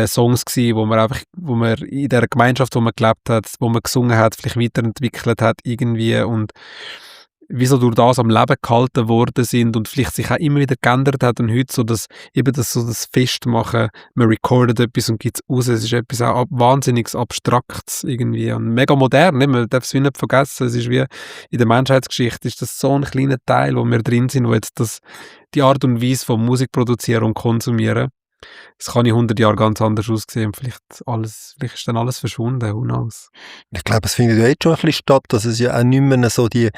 Songs gewesen, wo man in der Gemeinschaft, wo man gelebt hat, wo man gesungen hat, vielleicht weiterentwickelt hat irgendwie und wieso durch das am Leben gehalten worden sind und vielleicht sich auch immer wieder geändert hat und heute so das Festmachen, man recordet etwas und gibt es raus, es ist etwas auch wahnsinnig Abstraktes irgendwie und mega modern, ne? Man darf es wie nicht vergessen, es ist wie in der Menschheitsgeschichte ist das so ein kleiner Teil, wo wir drin sind, wo jetzt die Art und Weise von Musik produzieren und konsumieren. Es kann in 100 Jahren ganz anders aussehen. Vielleicht ist dann alles verschwunden. Who knows? Ich glaube, es findet ja jetzt schon ein bisschen statt, dass es ja auch nicht mehr so die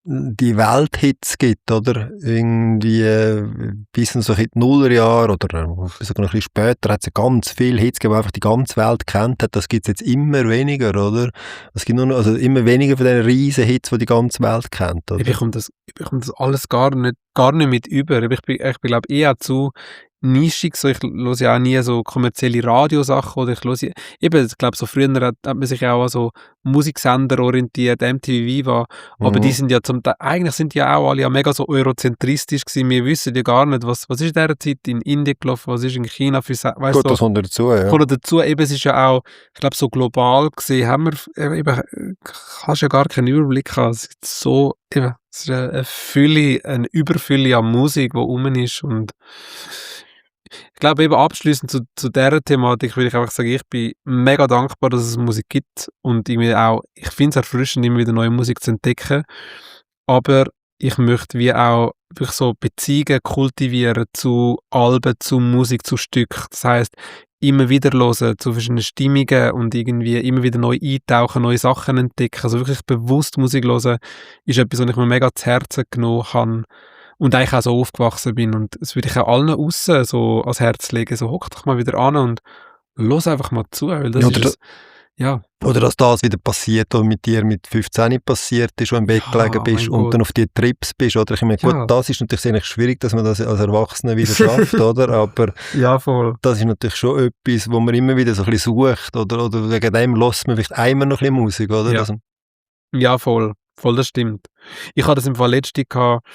Welthits gibt, oder? Irgendwie bis so in die Nullerjahre oder sogar noch ein bisschen später hat es ja ganz viele Hits gegeben, die einfach die ganze Welt kennt hat. Das gibt es jetzt immer weniger, oder? Es gibt nur noch, also immer weniger von diesen riesen Hits, die die ganze Welt kennt, oder? Ich bekomme das alles gar nicht mit über. Ich bin glaube ich, eher zu nischig, so, ich höre ja auch nie so kommerzielle Radiosachen oder ich glaube so früher hat man sich auch an so Musiksender orientiert, MTV Viva, aber die sind ja eigentlich sind die auch alle ja mega so eurozentristisch gewesen, wir wissen ja gar nicht, was ist in dieser Zeit in Indien gelaufen, was ist in China für, weißt Gut, du, das kommt dazu, ja. Kommt dazu, eben, es ist ja auch, ich glaube so global gesehen, haben wir eben, hast ja gar keinen Überblick haben, es ist so, eben, es ist eine Überfülle an Musik, die rum ist und ich glaube eben abschliessend zu dieser Thematik würde ich einfach sagen, ich bin mega dankbar, dass es Musik gibt und irgendwie auch, ich finde es erfrischend, immer wieder neue Musik zu entdecken, aber ich möchte wie auch wirklich so Beziehungen kultivieren zu Alben, zu Musik, zu Stück. Das heisst, immer wieder hören zu verschiedenen Stimmungen und irgendwie immer wieder neu eintauchen, neue Sachen entdecken. Also wirklich bewusst Musik hören ist etwas, was ich mir mega zu Herzen genommen habe und eigentlich auch so aufgewachsen bin. Und das würde ich auch allen aussen so ans Herz legen. So, hock doch mal wieder an und los einfach mal zu. Weil das ist Oder dass das wieder passiert, oder mit dir mit 15 passiert ist, wo du im Bett gelegen bist und dann auf die Trips bist. Oder ich meine, gut, das ist natürlich sehr schwierig, dass man das als Erwachsener wieder schafft, oder? Aber voll. Das ist natürlich schon etwas, wo man immer wieder so ein bisschen sucht, oder wegen dem lässt man vielleicht einmal noch ein bisschen Musik, oder? Ja, voll. Voll, das stimmt. Ich hatte das im Fall letztens gehabt,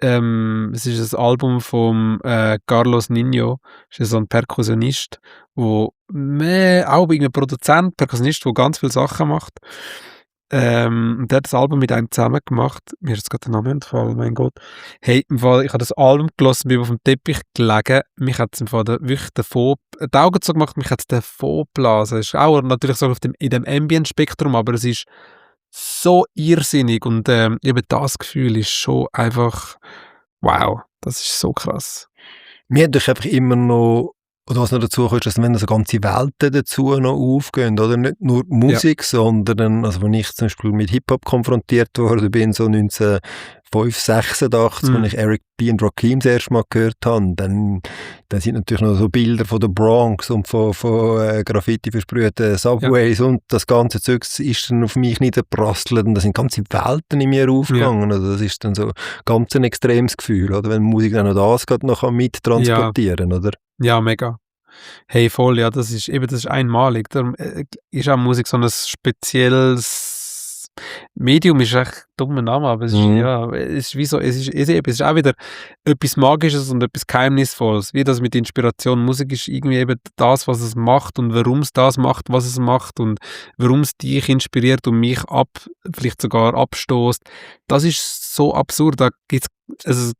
es ist ein Album von Carlos Niño, das ist so ein Perkussionist, auch irgendwie Produzent, Perkussionist, der ganz viele Sachen macht. Und der hat das Album mit einem zusammen gemacht. Mir ist jetzt gerade der Name entfallen, mein Gott. Hey, im Fall, ich habe das Album gelassen, bin auf dem Teppich gelegen. Mich hat es im Fall wirklich die Augen so gemacht, mich hat es davon geblasen. Es ist auch natürlich so in dem Ambient-Spektrum, aber es ist so irrsinnig und eben das Gefühl ist schon einfach wow, das ist so krass. Mir hat doch einfach immer noch, oder was noch dazu kommt, dass wenn so ganze Welten dazu noch aufgehen, oder nicht nur Musik, sondern, also wenn ich zum Beispiel mit Hip-Hop konfrontiert wurde, bin so 1986, wenn ich Eric B. und Rakim das erste Mal gehört habe, dann sind natürlich noch so Bilder von der Bronx und von Graffiti versprühten Subways und das ganze Zeug ist dann auf mich niederprasselt und da sind ganze Welten in mir aufgegangen. Also das ist dann so ganz ein extremes Gefühl, oder? Wenn Musik dann noch das gerade noch mittransportieren, oder? Ja, mega. Hey, voll, ja, das ist einmalig. Darum ist auch Musik so ein spezielles Medium ist echt ein dummer Name, aber es ist, ja, es ist wie so, es ist auch wieder etwas Magisches und etwas Geheimnisvolles. Wie das mit Inspiration. Musik ist irgendwie eben das, was es macht und warum es das macht, was es macht und warum es dich inspiriert und mich vielleicht sogar abstoßt. Das ist so absurd. Da gibt's, also,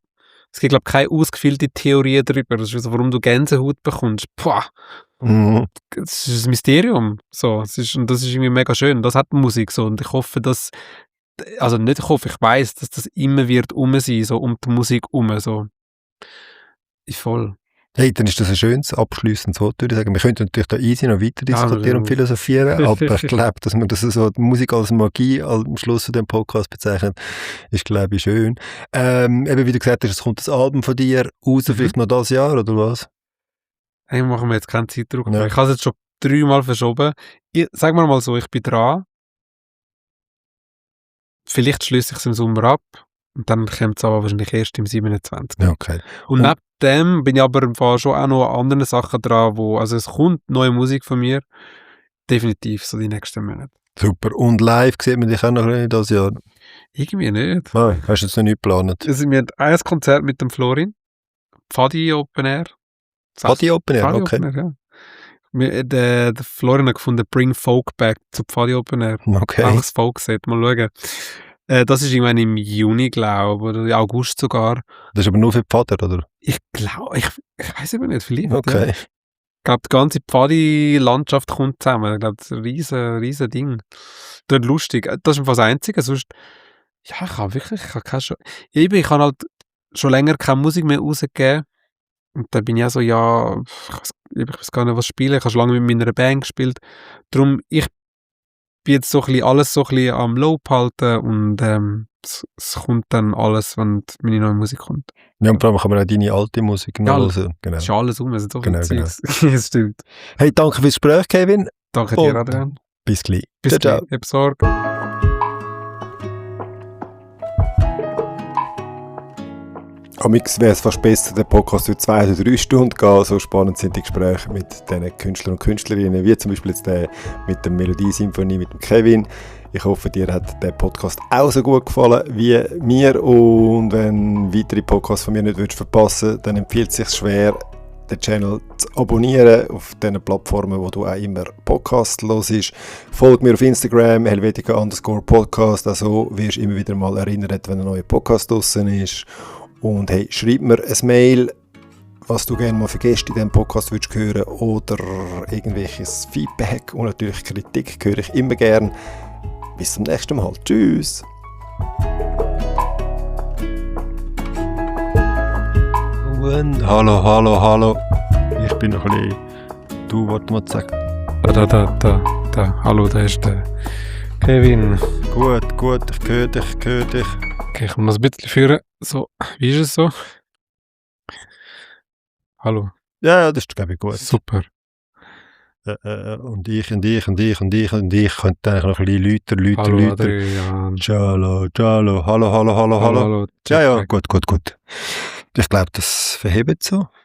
es gibt, glaube ich, keine ausgefeilte Theorie darüber. Das ist so, warum du Gänsehaut bekommst. Boah. Es ist ein Mysterium. So, und das ist irgendwie mega schön. Das hat Musik so. Und ich hoffe, ich weiß, dass das immer wird sein, so um die Musik so. Ist voll. Hey, dann ist das ein schönes abschließendes Wort, würde ich sagen. Wir könnten natürlich da easy noch weiter diskutieren und philosophieren, aber ich glaube, dass man das so, die Musik als Magie am Schluss von dem Podcast bezeichnet, ist, glaube ich, schön. Eben, wie du gesagt hast, es kommt das Album von dir raus, vielleicht noch dieses Jahr, oder was? Hey, machen wir jetzt keinen Zeitdruck mehr. Ja. Ich habe es jetzt schon 3-mal verschoben. Sagen wir mal so, ich bin dran. Vielleicht schließe ich es im Sommer ab. Und dann kommt es aber wahrscheinlich erst im 27. Ja, okay. Und neben dem bin ich aber im Fall schon auch noch an anderen Sachen dran, also es kommt neue Musik von mir. Definitiv, so die nächsten Monate. Super. Und live sieht man dich auch noch in dieses Jahr? Irgendwie nicht. Nein, hast du jetzt noch nicht geplant? Also, wir haben ein Konzert mit dem Florin. Pfadi Open Air. Pfadi Open Air, Pfadi okay. Open Air, ja. Der Florin hat gefunden, Bring Folk Back zu Pfadi Open Air. Okay. Auch das Folk-Set, mal schauen. Das ist irgendwann im Juni, glaube ich, oder im August sogar. Das ist aber nur für die Pfader, oder? Ich glaube, ich weiß aber nicht, vielleicht. Okay. Ja. Ich glaube, die ganze Pfadi-Landschaft kommt zusammen. Ich glaube, das ist ein riesen Ding. Das ist lustig. Das ist fast das Einzige. Sonst, ja, ich habe keine ich habe halt schon länger keine Musik mehr rausgegeben. Und dann bin ich auch so, ja, ich weiß gar nicht, was spielen. Ich habe schon lange mit meiner Band gespielt. Darum, ich bin jetzt so ein bisschen alles so ein bisschen am Low halten und es kommt dann alles, wenn meine neue Musik kommt. Ja, und vor allem kann man auch deine alte Musik noch hören. Genau. Es ist alles um, es ist so viel Genau, Zeugs. Das stimmt. Hey, danke fürs Gespräch, Kevin. Danke Und dir, Adrian. Bis gleich. Bis Ciao, ciao. gleich. Hab Sorge. Amix wäre es fast besser, der Podcast würde 2 oder 3 Stunden gehen. So spannend sind die Gespräche mit diesen Künstlern und Künstlerinnen, wie zum Beispiel jetzt der mit der Melodie-Symphonie, mit dem Kevin. Ich hoffe, dir hat der Podcast auch so gut gefallen wie mir. Und wenn weitere Podcasts von mir nicht verpassen willst, dann empfiehlt es sich schwer, den Channel zu abonnieren auf den Plattformen, wo du auch immer Podcasts hörst. Folge mir auf Instagram, helvetica_podcast. Also wirst du immer wieder mal erinnert, wenn ein neuer Podcast draussen ist. Und hey, schreib mir ein Mail, was du gerne mal für Gäste in diesem Podcast würdest hören oder irgendwelches Feedback und natürlich Kritik höre ich immer gern. Bis zum nächsten Mal. Tschüss! Hallo. Ich bin noch ein bisschen... Du, warte mal, sag. Da. Hallo, da ist der Kevin. Gut, ich höre dich. Okay, ich muss noch ein bisschen führen. So, wie ist es so? Hallo. Ja, das ist, glaube ich, gut. Super. Und ich könnte eigentlich noch ein bisschen lauter. Hallo, Adrian. Hallo. Hallo. Ja, gut. Ich glaube, das verhebt so.